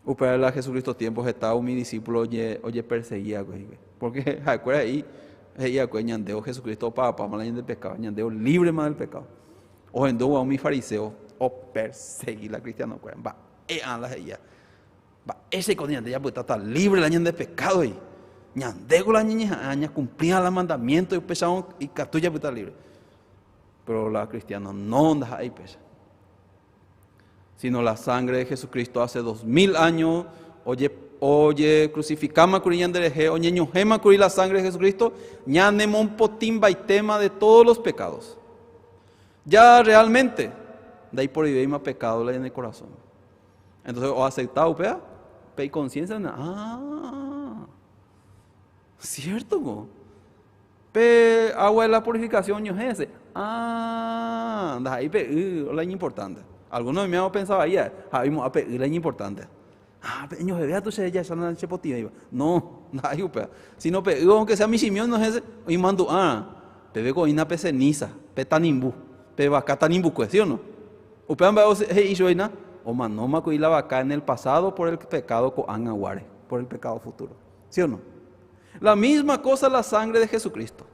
Upéva la Jesucristo tiempo heta umi discípulo oje, ojeperseguí va'ekue hikuái. Porque ha'ekuéra he'i, he'i va'ekue ñandévo Jesucristo opavapáma la ñande pecado, ñandévo líbrema del pecado. Ohendúva umi fariseo opersegui la cristiano-kuéra. Mba'e ã la he'íva. Mba'éichaiko ñande japytáta libre la ñande pecado-gui. Ñandéko la ñañeha'ã ñakumplíva la mandamiento upéicharõ ikatu japyta libre. Pero la cristiano no ndaha'éi péicha. Sino la sangre de Jesucristo hace 2000 años oje oje crucificáma kuri ñanderehe, oñeñohẽma kuri la sangre de Jesucristo, ñanemompotĩmbaitéma de todos los pecados. Ya realmente ndaiporivéima pecado la ñane corazón. Entonces o acepta upéva, pe iconciencia, ah, cierto ko. Pe agua de la purificación oñohẽ hese. Ah, ndaha'éi pe y la iñimportante. Alguno oiméva opensa vai ha'e, ha oimo'ã pe y la iñimportante. Ah, pe eñohẽve atu che jahecha na che potĩvéiva. No, ndaha'éi upéva. Sino pe y aunque sea michĩmi oñohẽ hese, oimandu'árã. Peve ko oĩna pe ceniza, pe tanimbu, pe vaka tanimbukue, ¿sí o no? Upéva mba'e he'i chupe oĩna, omanóma kuri la vaka en el pasado por el pecado ko'ág̃aguáre, por el pecado futuro. ¿Sí o no? La misma cosa la sangre de Jesucristo.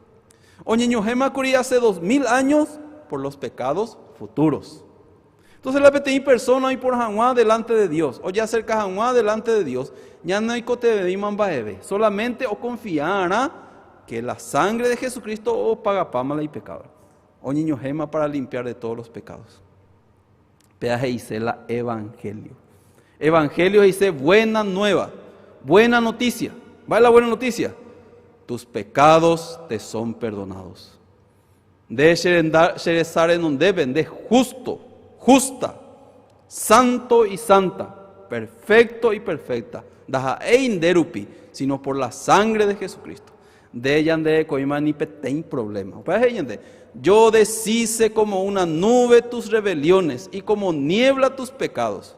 Oñeñohẽma kuri hace 2000 años por los pecados futuros. Entonces la peteĩ persona oipor hag̃ua delante de Dios, ojeacerca hag̃ua delante de Dios, ñanoikotevẽvéima mba'eve, solamente oconfiarã que la sangre de Jesucristo opagapáma la ipecado. Oñeñohẽma para limpiar de todos los pecados. Péa he'ise la evangelio. Evangelio he'ise buena nueva, buena noticia. Mba'e la buena noticia? Tus pecados te son perdonados. Nde che renda, che resa renondépe, nde justo, justa. Santo y santa, perfecto y perfecta. Ndaha'éi nde rupi, sino por la sangre de Jesucristo. Nde ñanderekoíma ni peteĩ problema. Upéva he'i ñande, Yo deshice como una nube tus rebeliones y como niebla tus pecados.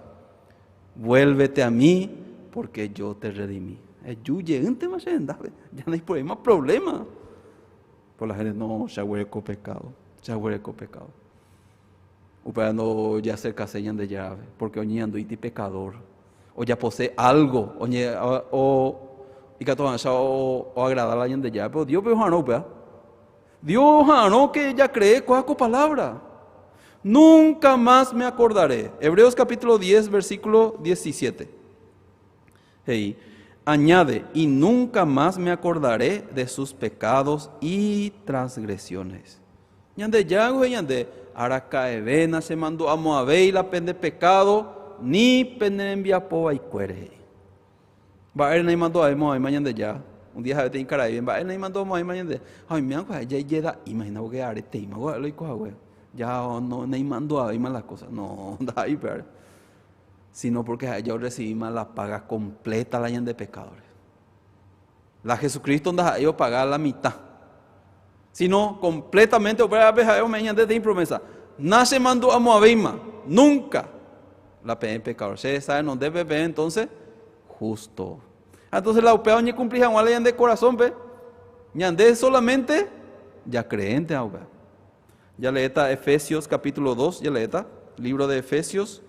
Vuélvete a mí, porque yo te redimí. Eju jeýntema che rendápe, ya ndaiporéima problema. Por la gente, no, che aguereko pecado, che aguereko pecado. Upéva ndojeacercase Ñandejárape, porque oñeñandúiti pecador. Ojapose algo, oñe, o, ikatu hag̃uáicha oagrada la Ñandejárape, pero Dios-pe oha'arõ upéva. Dios oha'arõ que jacree kóa ko palabra. Nunca más me acordaré. Hebreos capítulo 10, versículo 17. He'i, Añade, y nunca más me acordaré de sus pecados y transgresiones. Ñandejára he'i ñande, araka'eve nachemandu'amo'ãvéi la pende pecado ni pene rembiapo vaikuére, he'i. Mba'ére naimandu'avéimo'ãvéima Ñandejára? Un día ha'e peteĩ karai, mba'ére naimandu'amo'ãvéima Ñandejára? Ha oiméva ha'e jaijeda'íma hína, porque areteíma ko ha'e la oiko hague. Ya no naimandu'avéima la cosa. No, ndaha'éi upévare. Sino porque ha'e ya orrecibíma la paga completa la ñande pecadore. La Jesucristo ndaha'éi opaga la mitã, sino completamente upévape ha'e ome'ẽ ñande peteĩ promesa. Nachemandu'amo'ãvéima nunca la peẽ pecador. Che resa renondépe peẽ entonces justo. Entonces la upéva oñecumpli hag̃ua la ñande corazónpe, ñande solamente ya creente upéva. Ya leéta Efesios capítulo 2, ya leéta, libro de Efesios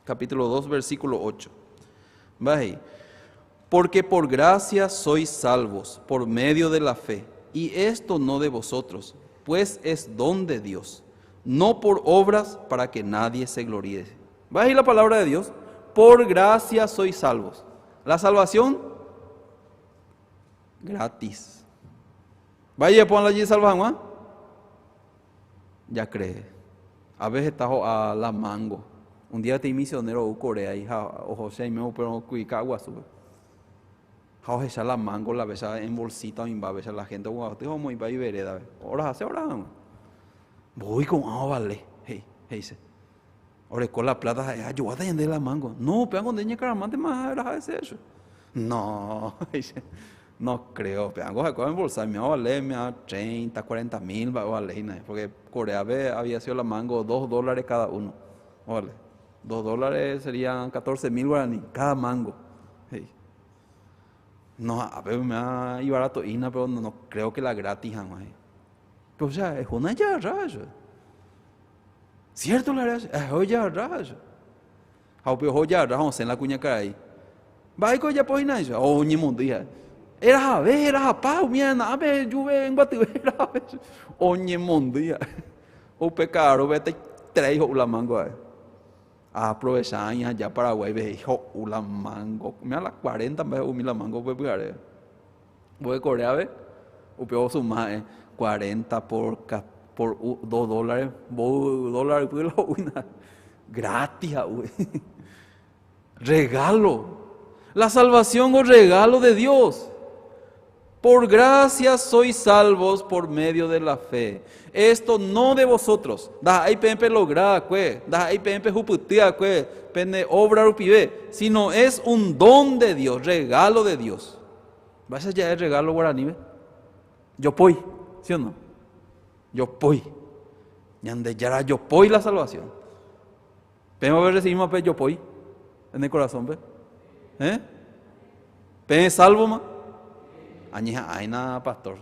capítulo 2, versículo 8. Va ahí. Porque por gracia sois salvos por medio de la fe, y esto no de vosotros, pues es don de Dios, no por obras para que nadie se gloríe. Va ahí la palabra de Dios. Por gracia sois salvos. La salvación gratis. Vaya, ponla allí salva hag̃ua. Ya cree. A veces está a la mango. Un día peteĩ misionero ou Corea ha oho che aime upérõ kui Ka'aguasúpe. Ha ohecha la mango la vecha en bolsita oĩmba vecha la gente oguaty ha omoĩmba iverédape. Orahase oraha hag̃ua. Mbovy ko'ã ovale, he'i, he'ise. Oreko la plata ha'e ajoguáta ñande la mango. No, upévango nde ñekaramantema eraha hese eso. No, he'ise. No creo, upévango ha'ekuéra oembolsa, mi ovale, mi 30, 40 mil mba'e ovale hína, porque Coreape había sido la mango 2 dólares cada uno. Ovale. 2 dólares serían 14 mil guaraní, cada mango. He'i. No, ápe me ibarato hína, pero no, no creo que la gratis hag̃ua. He'i. Pero o sea, es una yarra eso. Cierto la verdad, es yarra eso. Ha upe oho jarra ha osẽ la kuñakarai. Mba'éiko ojapo hína eso? Oñemondýi ha'e. Erahave, erahapa, umi anápe juve nguatyve erahave. Oñemondýi ha'e. Upe ka'aru hetaiterei ho'u la mango ha'e. Aaprovecha aĩ aja Paraguáipe he'i ho'u la mango. Umi a las 40 mba'e ho'umi la mango upe pyhare. Voy Coreape, upe osuma ha'e 40 por, por 2 dólares, mboy dólar ypy la ho'úina. Gratis ha'u. Regalo. La salvación o regalo de Dios. Por gracia sois salvos por medio de la fe. Esto no de vosotros. Ndaha'éi peẽ pelogra'akue, ndaha'éi peẽ pehupyty'akue, pene obra rupive, sino es un don de Dios, regalo de Dios. Mba'éicha ja'e regalo guaranípe? Jopói, ¿sí o no? Jopói. Ñandejára jopói la salvación. Peẽ recibimos pe jopói en el corazón pe. ¿Eh? Peẽ salvo ma? Añeha'ãina pastor.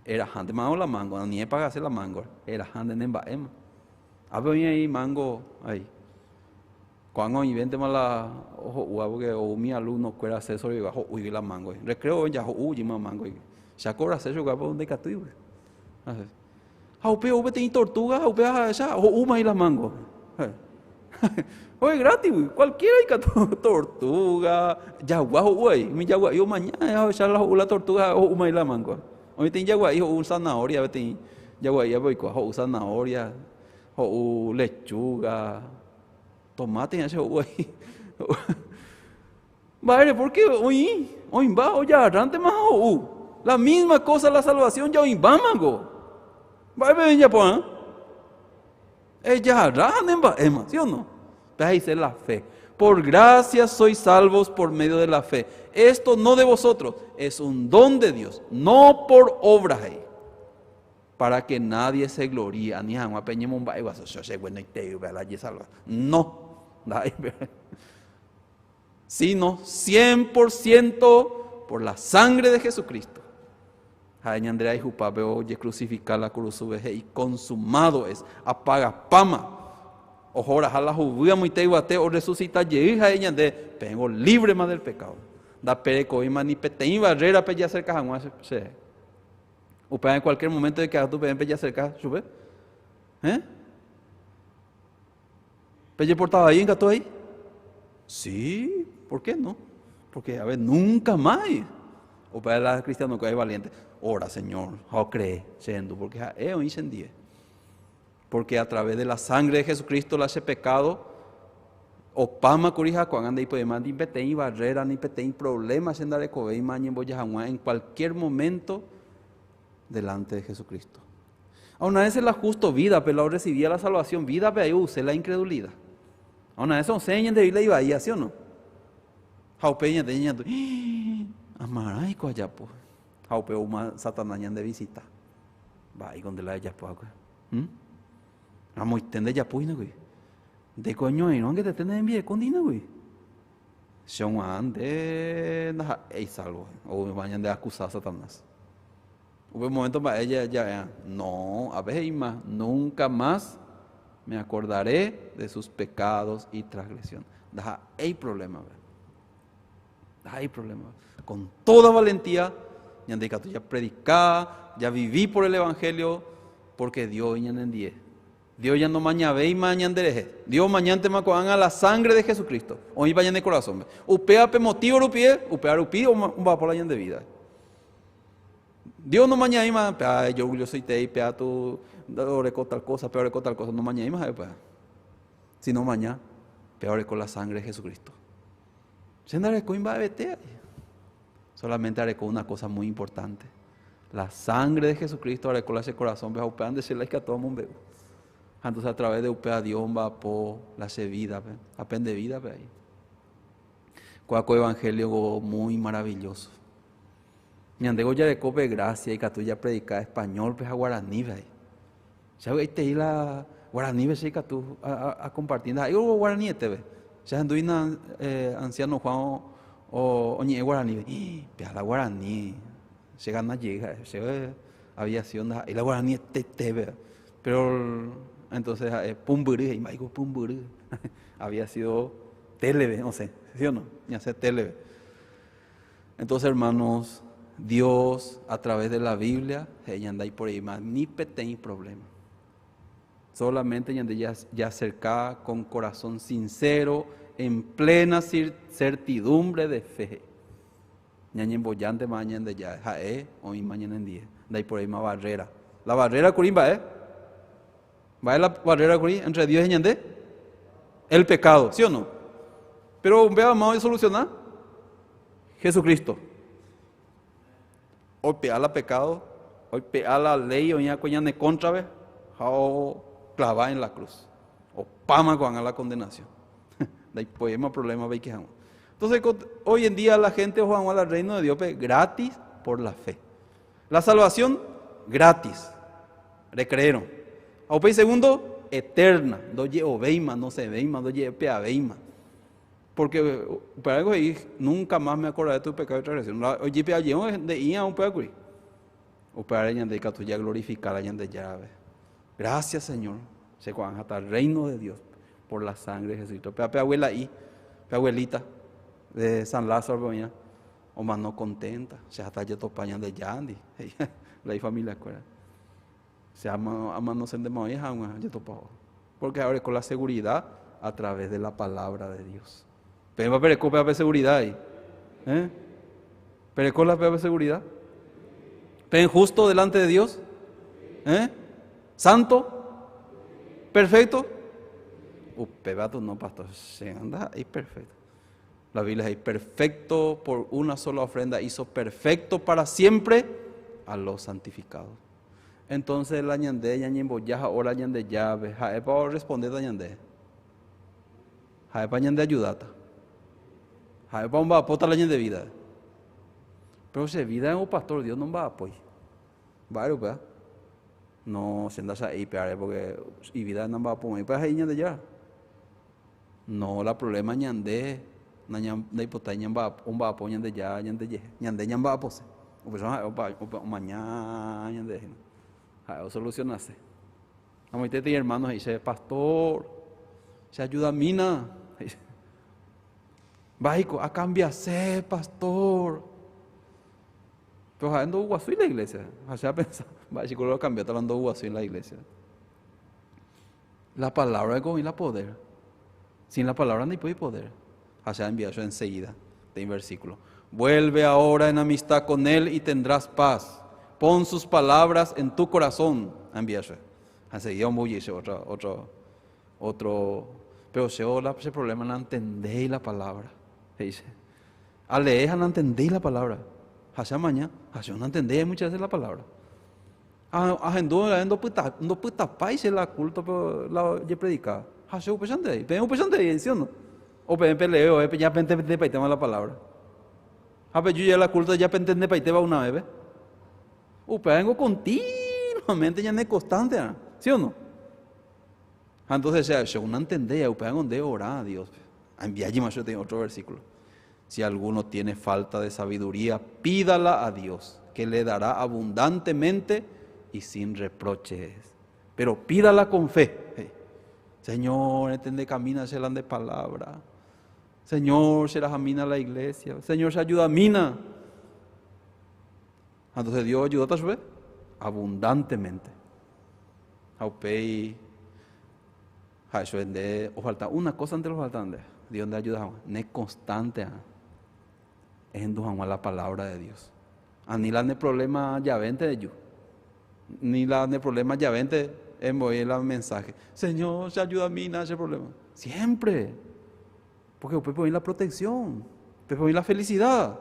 Erahánte la mango, ni pagase la mango. Erahánte ne mba'éma. Ápe oĩ ahí mango ahí. Ko'ág̃a oĩvéntema la ho'úva porque umi alumno kuéra acceso rehegua ho'úigui la mango. Recreo ja ho'u jeýma mango. Che akobrase chupe pero ndaikatúi. Ha upe ou peteĩ tortuga ha upéva ahecha ho'úma la mango. Oye, gratis, cualquiera ikatu tortuga, jagua ho'u ahí. Umi jagua'i omaña ohecha la ho'u la tortuga ho'úma la mango. Oĩ peteĩ jagua'i ho'u zanahoria peteĩ jagua'i oikua ho'u zanahoria, ho'u lechuga, tomate che ho'u ahí. Mba'ére, porque oĩ, oĩmba ojagarrántema ha ho'u. La misma cosa la salvación ya oĩmbámango. Mba'épe ojapo, ¿eh? Ejagarra ne mba'éma, ¿sí o no? Péa he'ise la fe. Por gracia sois salvos por medio de la fe. Esto no de vosotros, es un don de Dios, no por obra he'i. Para que nadie se gloríe, ani hag̃ua pe ñemomba'eguasu, che che guenoitei upéva la jesalva. No, ndaha'éi upéva. Sino 100% por la sangre de Jesucristo. Ha'e ñande rayhupápe ojecrucifica la kurusúpe he'i consumado es, apagapáma. Ohoraha la huvy amoite yvate orresucita jey ha'e ñande peẽngo librema del pecado. Ndaperekovéima ni peteĩ barrera pejeacerca hag̃ua cherehe. Upéva en cualquier momento de katu peẽ pejeacerca chupe. ¿Eh? Pejeporta vai katu ahí? Sí, ¿por qué no? Porque, a ver, nunca más. Upéva la cristiano que hay valiente. Ora, Señor, ha cree, che porque ha'e oĩ chendie. Porque a través de la sangre de Jesucristo la che pecado opáma kuri ha ko'ág̃a ndaipovéima ni peteĩ barrera ni peteĩ problema che ndarekovéima añemboja hag̃ua en cualquier momento delante de Jesucristo. Ha una vez la justo vida pe la orecibía la salvación vida pe ahí ouse la incredulidad. Ha una vez osẽ ñande Biblia ivaía, ¿sí o no? Ha upéi ñande ñañandu, amarãiko ajapo. Ha upe oúma Satanás ñande visita. Mba'éiko nde la ejapo va'ekue. ¿Mm? Ramoite nde japu hína kuri. Ndéko eñorairõ angetete ne rembirekóndi hína kuri. Che og̃uahã nde ndaha'éi salvo. Oúma ñande acusa Satanás. Upe momento mba'e ja'e, no, a veces he'íma, nunca más me acordaré de sus pecados y transgresión. Ndaha'éi problema. Ndaha'éi problema. Con toda valentía, ñande ikatu ya predica, ya viví por el evangelio, porque Dios ñanendie. Dios ya no mañavéima ñanderehe. Dios mañántema ko'ág̃a la sangre de Jesucristo. Oĩva ñane corazón. Upéva pe motivo rupi, upéva rupi omba'apo la ñande vida. Dios no mañavéima, pea yo orgullosoitei, pea tu oreko tal cosa, pea oreko tal cosa, no mañavéima ha'e upéva. Sino maña, pea oreko la sangre de Jesucristo. Che ndarekói mba'evete. Solamente areko una cosa muy importante. La sangre de Jesucristo areko la che corazón, pea upéva nde che la ikatu amombe'u. Entonces a través de upéva Dios omba'apo la che vida pe, ha pende vida pe ahí. Kóa ko evangelio muy maravilloso. Ñandévo jarekópe gracia ikatu japredica español pe ha guaranípe ahí. Che avy'aitei la guaranípe che ikatu a compartir ndaha'éi guaranieteve. Che ahendúina anciano Juan oñe'ẽ guaranípe. Péa la guarani che gana jey ha'e. Che había sido ndaha'éi la guaranietete. Pero entonces ha'e pumbyry he'i mba'éiko pumbyry. Había sido téleve osẽ, ¿sí o no? Ñasẽ téleve. Entonces, hermanos, Dios a través de la Biblia, he'i ñandaiporeíma ni peteĩ problema. Solamente ñande ya acerca con corazón sincero, en plena certidumbre de fe. Ñañembojántema Ñandejára, ha'e oĩma ñanendie, ndaiporeíma barrera. La barrera kuri mba'e? Mba'e la barrera kuri entre Dios y ñande? El pecado, ¿sí o no? Pero upéva máva soluciona? Jesucristo. Oipe'a la pecado, oipe'a la ley oĩva ko ñane cóntrape ha oclava en la cruz. Opáma ko'ág̃a la condenación. Ndaiporéima problema peike hag̃ua. Entonces, hoy en día la gente oho hag̃ua al reino de Dios gratis por la fe. La salvación, gratis. Recreeron. Ha upéi segundo, eterna. Ndoje'ovéima, nosẽvéima, ndoje'epe'avéima. Porque upéva algo he'i, nunca más me acordaré de tu pecado y transgresión. Ojepe'a jeýrõ nde'íva upéva kuri. Upévare ñande ikatu jaglorificar a Ñandejárape. Gracias, Señor. Che ko'ág̃a hasta el reino de Dios por la sangre de Jesucristo. Péa pe abuela'i, pe abuelita de San Lázaro oĩva omano contenta. Che hasta jetopa Ñandejándi. La familia kuéra. Se amanose oĩ hag̃ua jetopa. Porque ahora con la seguridad a través de la palabra de Dios. Peẽva pereko péva pe seguridad ahí. ¿Eh? ¿Pereko la péva pe seguridad? ¿Peẽ justo delante de Dios? ¿Eh? ¿Santo? ¿Perfecto? Upéva tu no, pastor. Se anda ahí perfecto. La Biblia es perfecto por una sola ofrenda, hizo perfecto para siempre a los santificados. Entonces la ñande ñañemboja ha'óra Ñandejápe, ha'épa orrespondéta ñande? Ha'épa ñande ayudáta? Ha'épa omba'apóta la ñande vida? Pero che vida en pastor Dios no mba'apói. Mba'ére upéva? No, che ndacha'éi péare porque ivida namba'apomo'ãi. Upéva he'i Ñandejára. No, la problema ñande ndaipotái omba'apo Ñandejára ñandejehe. Ñande ñamba'apose. Upéicharõ ha'e omaña ñanderehe hína. Ha'e osolucionase. Amoite peteĩ hermano he'i chéve, Pastor, che ayudamína. Mba'éiko, akambiase, pastor. Pero ha'e ndoguasúi la iglesia. Ha che apensa, mba'éichiko lo akambiáta la ndoguasúi la iglesia. La palabra ko oĩ la poder. Sin la palabra ndaipói poder. Ha che aenvia chupe enseguida peteĩ versículo. Vuelve ahora en amistad con él y tendrás paz. Pon sus palabras en tu corazón. Aenvia chupe. Ha enseguida ombou che otra, otro, otro. Pero che la che problema nantendéi la palabra. He'i che. Alee ha nantendéi la palabra. Ha che amaña, ha che nantendéi muchas veces la palabra. Ahendu raẽ ndopytapái che la culto-pe la ojepredika. Ha che upéichante avei. Peẽ upéichante avei, ¿sí o no? O peẽ pelee vove ja pentendepaitéma la palabra. Ha peju jave la culto ja pentendepaitéva una vez-pe. Upéva ningo continuamente ñane constante arã, ¿sí o no? Ha entonces che, che nantendéi, upéva ningo nde orá Dios-pe. Aenviájema chupe peteĩ otro versículo. Si alguno tiene falta de sabiduría, pídala a Dios, que le dará abundantemente y sin reproches. Pero pídala con fe. Hey. Señor, entende camina che la nde palabra. Señor, che rajamína la iglesia. Señor, che ayudamína. Entonces Dios ayúdata chupe abundantemente. Ha upéi ha'e chupe nde ofalta una cosa nte ofalta nde. Dios nde ayuda hag̃ua. Ne constante ha ehendu hag̃ua la palabra de Dios. Ani la ne problema javénte eju. Ni la ne problema javénte embo'i la mensaje. Señor, che ayudamína che problema. Siempre. Porque upépe oĩ la protección. Upépe oĩ la felicidad.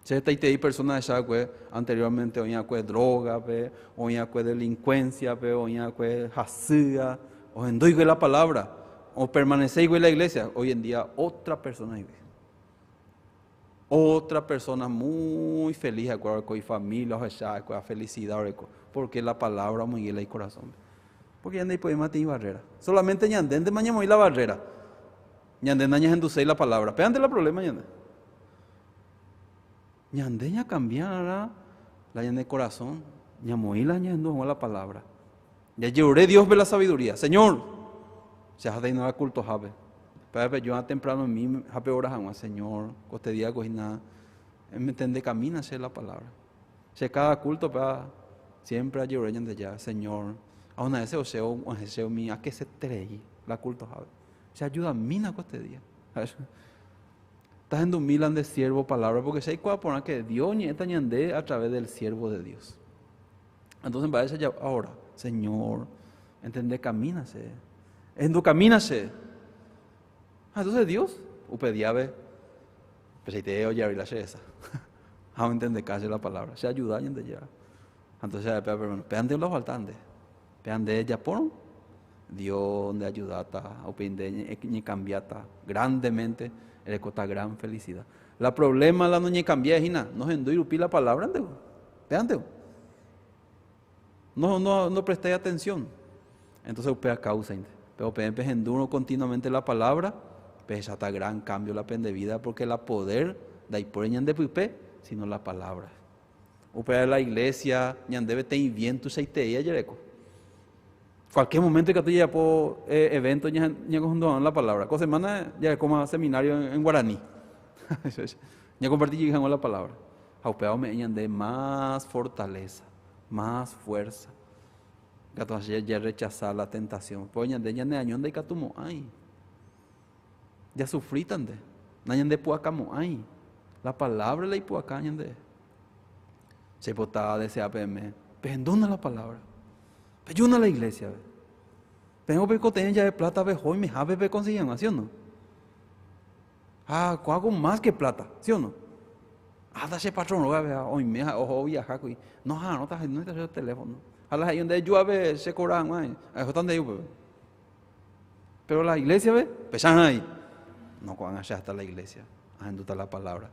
Che hetaitei persona ahecha va'ekue anteriormente oĩ va'ekue droga-pe, oĩ va'ekue delincuencia-pe, oĩ va'ekue hasýva, ohendúigui la palabra, opermanecéigui la iglesia, hoy en día otra persona igui. Otra persona muy feliz va'ekue oreko ifamilia, ohecha va'ekue la felicidad oreko, porque la palabra omoinge la icorazón-pe. Porque ñande ipo'íma peteĩ barrera. Solamente ñandéntema ñamoĩ la barrera. Ñande nañahenduséi la palabra. Péante la problema ñande. Ñande ñakambiarã la ñane korasõ, ñamoĩ la ñahendu hag̃ua la palabra. Jajerure Dios-pe la sabiduría. Señor, che aháta hína la culto-hápe. Péva peju'ã temprano-mi ha peora hag̃ua, Señor, ko este día-ko hína, emetende camina che la palabra. Che cada culto péva siempre ajerure Ñandejára, Señor, auna'e che osẽ og̃uahẽ che umi akeseterei la culto-hápe. Che ayudamína ko este día. Tahendumi la nde siervo palabra, porque che aikuaa porã que Dios oñe'ẽta ñande a través del siervo de Dios. Entonces mba'éicha ja ahora, Señor, entende camina che, ehendu camina che. Ah, entonces Dios, upe díape, pechaite ojeavri la che resa. Ha oentendeka che la palabra, che ayuda Ñandejára. Entonces ha'e péva, hermano, péa nde la ofalta nde. Péa nde ejapórõ, Dios nde ayudáta, upéi nde ñekambiáta grandemente, erekóta gran felicidad. La problema la noñekambiái hína, nohendúi rupi la palabra nde, péante. No, no, no prestáis atención. Entonces upéva causa-inte. Pero peẽ pehendúrõ continuamente la palabra, pehecháta gran cambio la pende vida, porque la poder ndaipóri ñande pype, sino la palabra. Upévare la iglesia ñande peteĩ bien tuichaitei ajereko. Cualquier momento ikatu jajapo eh, evento ñakohundu hag̃ua la palabra. Ko semana jarekóma seminario en guaraní. Ñakomparti jey hag̃ua la palabra. Ha upéva ome'ẽ ñande más fortaleza, más fuerza. Ikatu hag̃ua jarrechasa la tentación. Péro ñande ñaneaño ndaikatumo'ãi. Jasufrítante, nañandepu'akamo'ãi. La palabra la ipu'aka ñande. Che aipota adesea peẽme, pehendúna la palabra. Pejúna la iglesia-pe. Peẽ peikotevẽ jave plata peho oimehápe pekonsegi hag̃ua, ¿sí o no? Ha ko'ã ko más que plata, ¿sí o no? Ata che patrón rógape oime ha oho oviaha kuri. No ha'arõta ahenóita che teléfono. Ha la he'i nde ejuave che kora hag̃ua, ahóta ndéi upépe. Pero la iglesia-pe, pechahãi. No, ko'ág̃a che ahata la iglesia, ahendúta la palabra.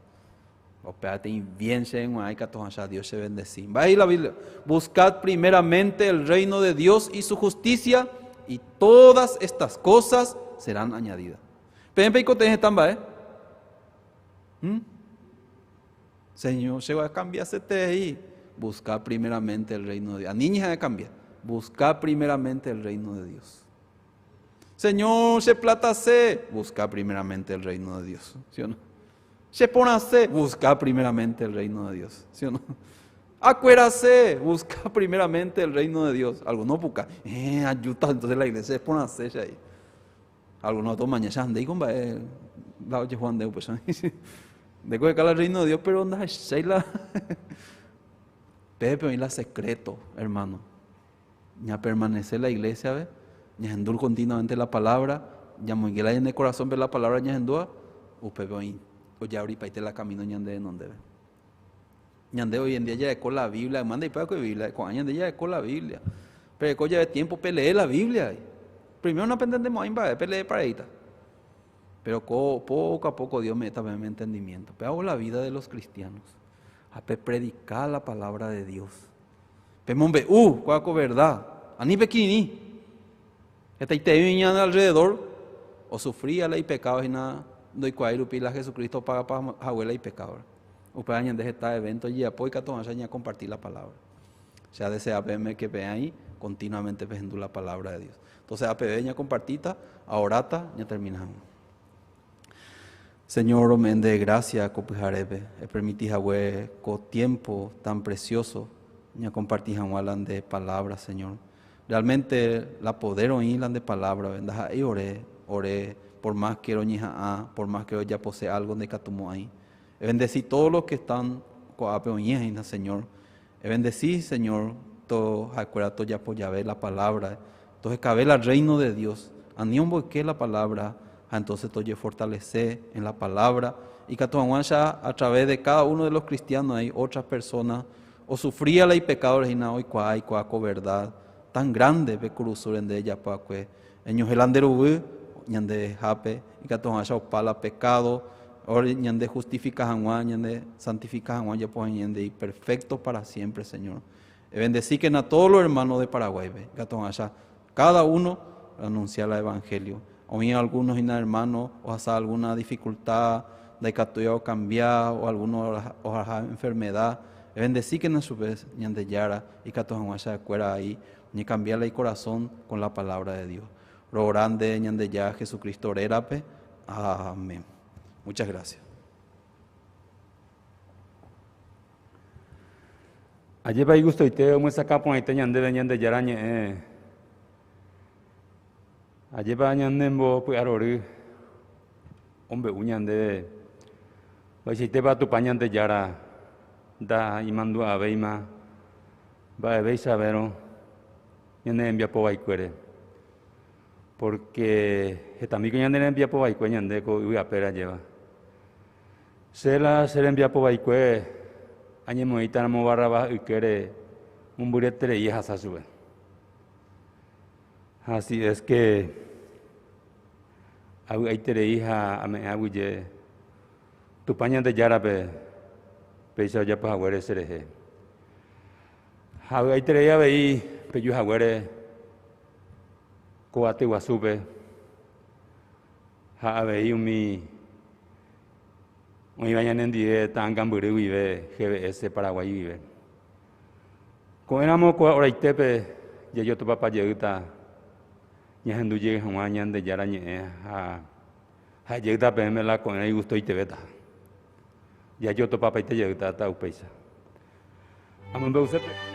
Upéva peteĩ bien chéve g̃uarã ikatu hag̃ua Dios che bendeci. Mba'e he'i la Biblia? Buscad primeramente el reino de Dios y su justicia y todas estas cosas serán añadidas. Peẽ peikotevẽ heta mba'e? ¿Mm? Señor, che voy a cambiaseterei. Buscad primeramente el reino de Dios. Ani ñeha'ã cambia. Buscad primeramente el reino de Dios. Señor, che platase. Buscad primeramente el reino de Dios. ¿Sí o no? Che porãse. Buscad primeramente el reino de Dios. ¿Sí o no? Akuerase. Buscad primeramente el reino de Dios. Alguno puka. Eh, ayuda entonces la iglesia es porãse che ahí. Algunos otros mañana che ndéiko mba'e la ojehúva nde upéicha. Ndéko eheka la reino de Dios pero ndahechái la pépe oĩ la secreto, hermano. Ñapermanece la iglesia-pe, ñahendu continuamente la palabra, ñamoinge la ñane corazón-pe la palabra ñahendúva, upépe oĩ ojeabripaite la camino ñande renondépe. Ñande hoy en día jareko la Biblia, yma ndaipói Biblia, ko'ã ñande jareko la Biblia. Pereko jave tiempo pelee la Biblia. Primero napentendemo'ãi mba'e pelee pareíta. Pero ko poco a poco Dios me'ẽta peẽme entendimiento. Pe hago la vida de los cristianos. Ha pe predica la palabra de Dios. Pemombe'u kóa ko verdad. Ani pekirirĩ. Hetaiterei ñande alrededor osufría la ipecado hína ndoikuaái rupi la Jesucristo opagapa hague la ipecado. Upéva ñande heta evento ojejapo ikatu hag̃uáicha ñakomparti la palabra. Che adesea peẽme que peẽ aĩ continuamente pehendu la palabra de Dios. Entonces apeve ñakompartíta, aoráta ñatermina hag̃ua. Señor, rome'ẽ ndéve gracia ko pyharépe, epermiti hague ko tiempo tan precioso ñakomparti hag̃ua la nde palabra, Señor. Realmente la poder oĩ la nde palabra-pe, ndaha'éi ore, ore por más que roñeha'ã, por más que rojapose algo ndaikatumo'ãi. Ebendeci todos los que están ko'ápe oĩva hína, Señor. Ebendeci, Señor, to ha'ekuéra tojapo jave la palabra, tohekave la reino de Dios, ani omboyke la palabra ha entonces tojefortalece en la palabra, ikatu hag̃uáicha a través de cada uno de los cristianos hay otras personas osufría la ipecado hína oikuaa ikuaa ko verdad tan grande pe kurusúre nde ejapo va'ekue. Eñohẽ la nde ruvy ñande hápe ikatu hag̃uáicha opa la pecado, ore ñande justifica hag̃ua, ñande santifica hag̃ua ojapo ñande perfecto para siempre, Señor. Ebendecíkena todos los hermanos de Paraguay-pe, ikatu hag̃uáicha cada uno anuncia la evangelio. Oĩ algunos hína hermano ohasa alguna dificultad, ndaikatúiva okambia o alguno ohaha enfermedad. Ebendecíkena chupe Ñandejára ikatu hag̃uáicha ha'ekuéra aí oñekambia la icorazón con la palabra de Dios. Roora nde Ñandejára Jesucristo rérape. Amén. Muchas gracias. Ajépa igustoite omyesakã porãite ñandéve Ñandejára Ñe'ẽ. Ajépa ñanembopy'arory ombe'u ñandéve mba'eichaitépa Tupã Ñandejára nda'imandu'avéima mba'evéichavérõ ñane rembiapo vaikuére. Pórke hetamíko ñane rembiapo vaikue ñande ko yvy apére ajéva. Che la che rembiapo vaikue añemoĩtaramo Barrabás ykére mombyryeterei ahasa chupe. Ha si es que avy'aiterei ha ame'ẽ aguyje Tupã Ñandejárape péicha ojapo haguére cherehe. Ha avy'aiterei avei peju haguére ko aty guasúpe ha avei umi oĩva ñanendive ta'angambyry guive GBS Paraguay guive. Ko'ẽramo ko oraitépe jajotopapa jeýta ñahendu jey hag̃ua Ñandejára ñe'ẽ ha ha'e jeýta peẽme la ko'ẽrõ igustoitevéta. Jajotopapaite jeýta ta upéicha. Amombe'use pe.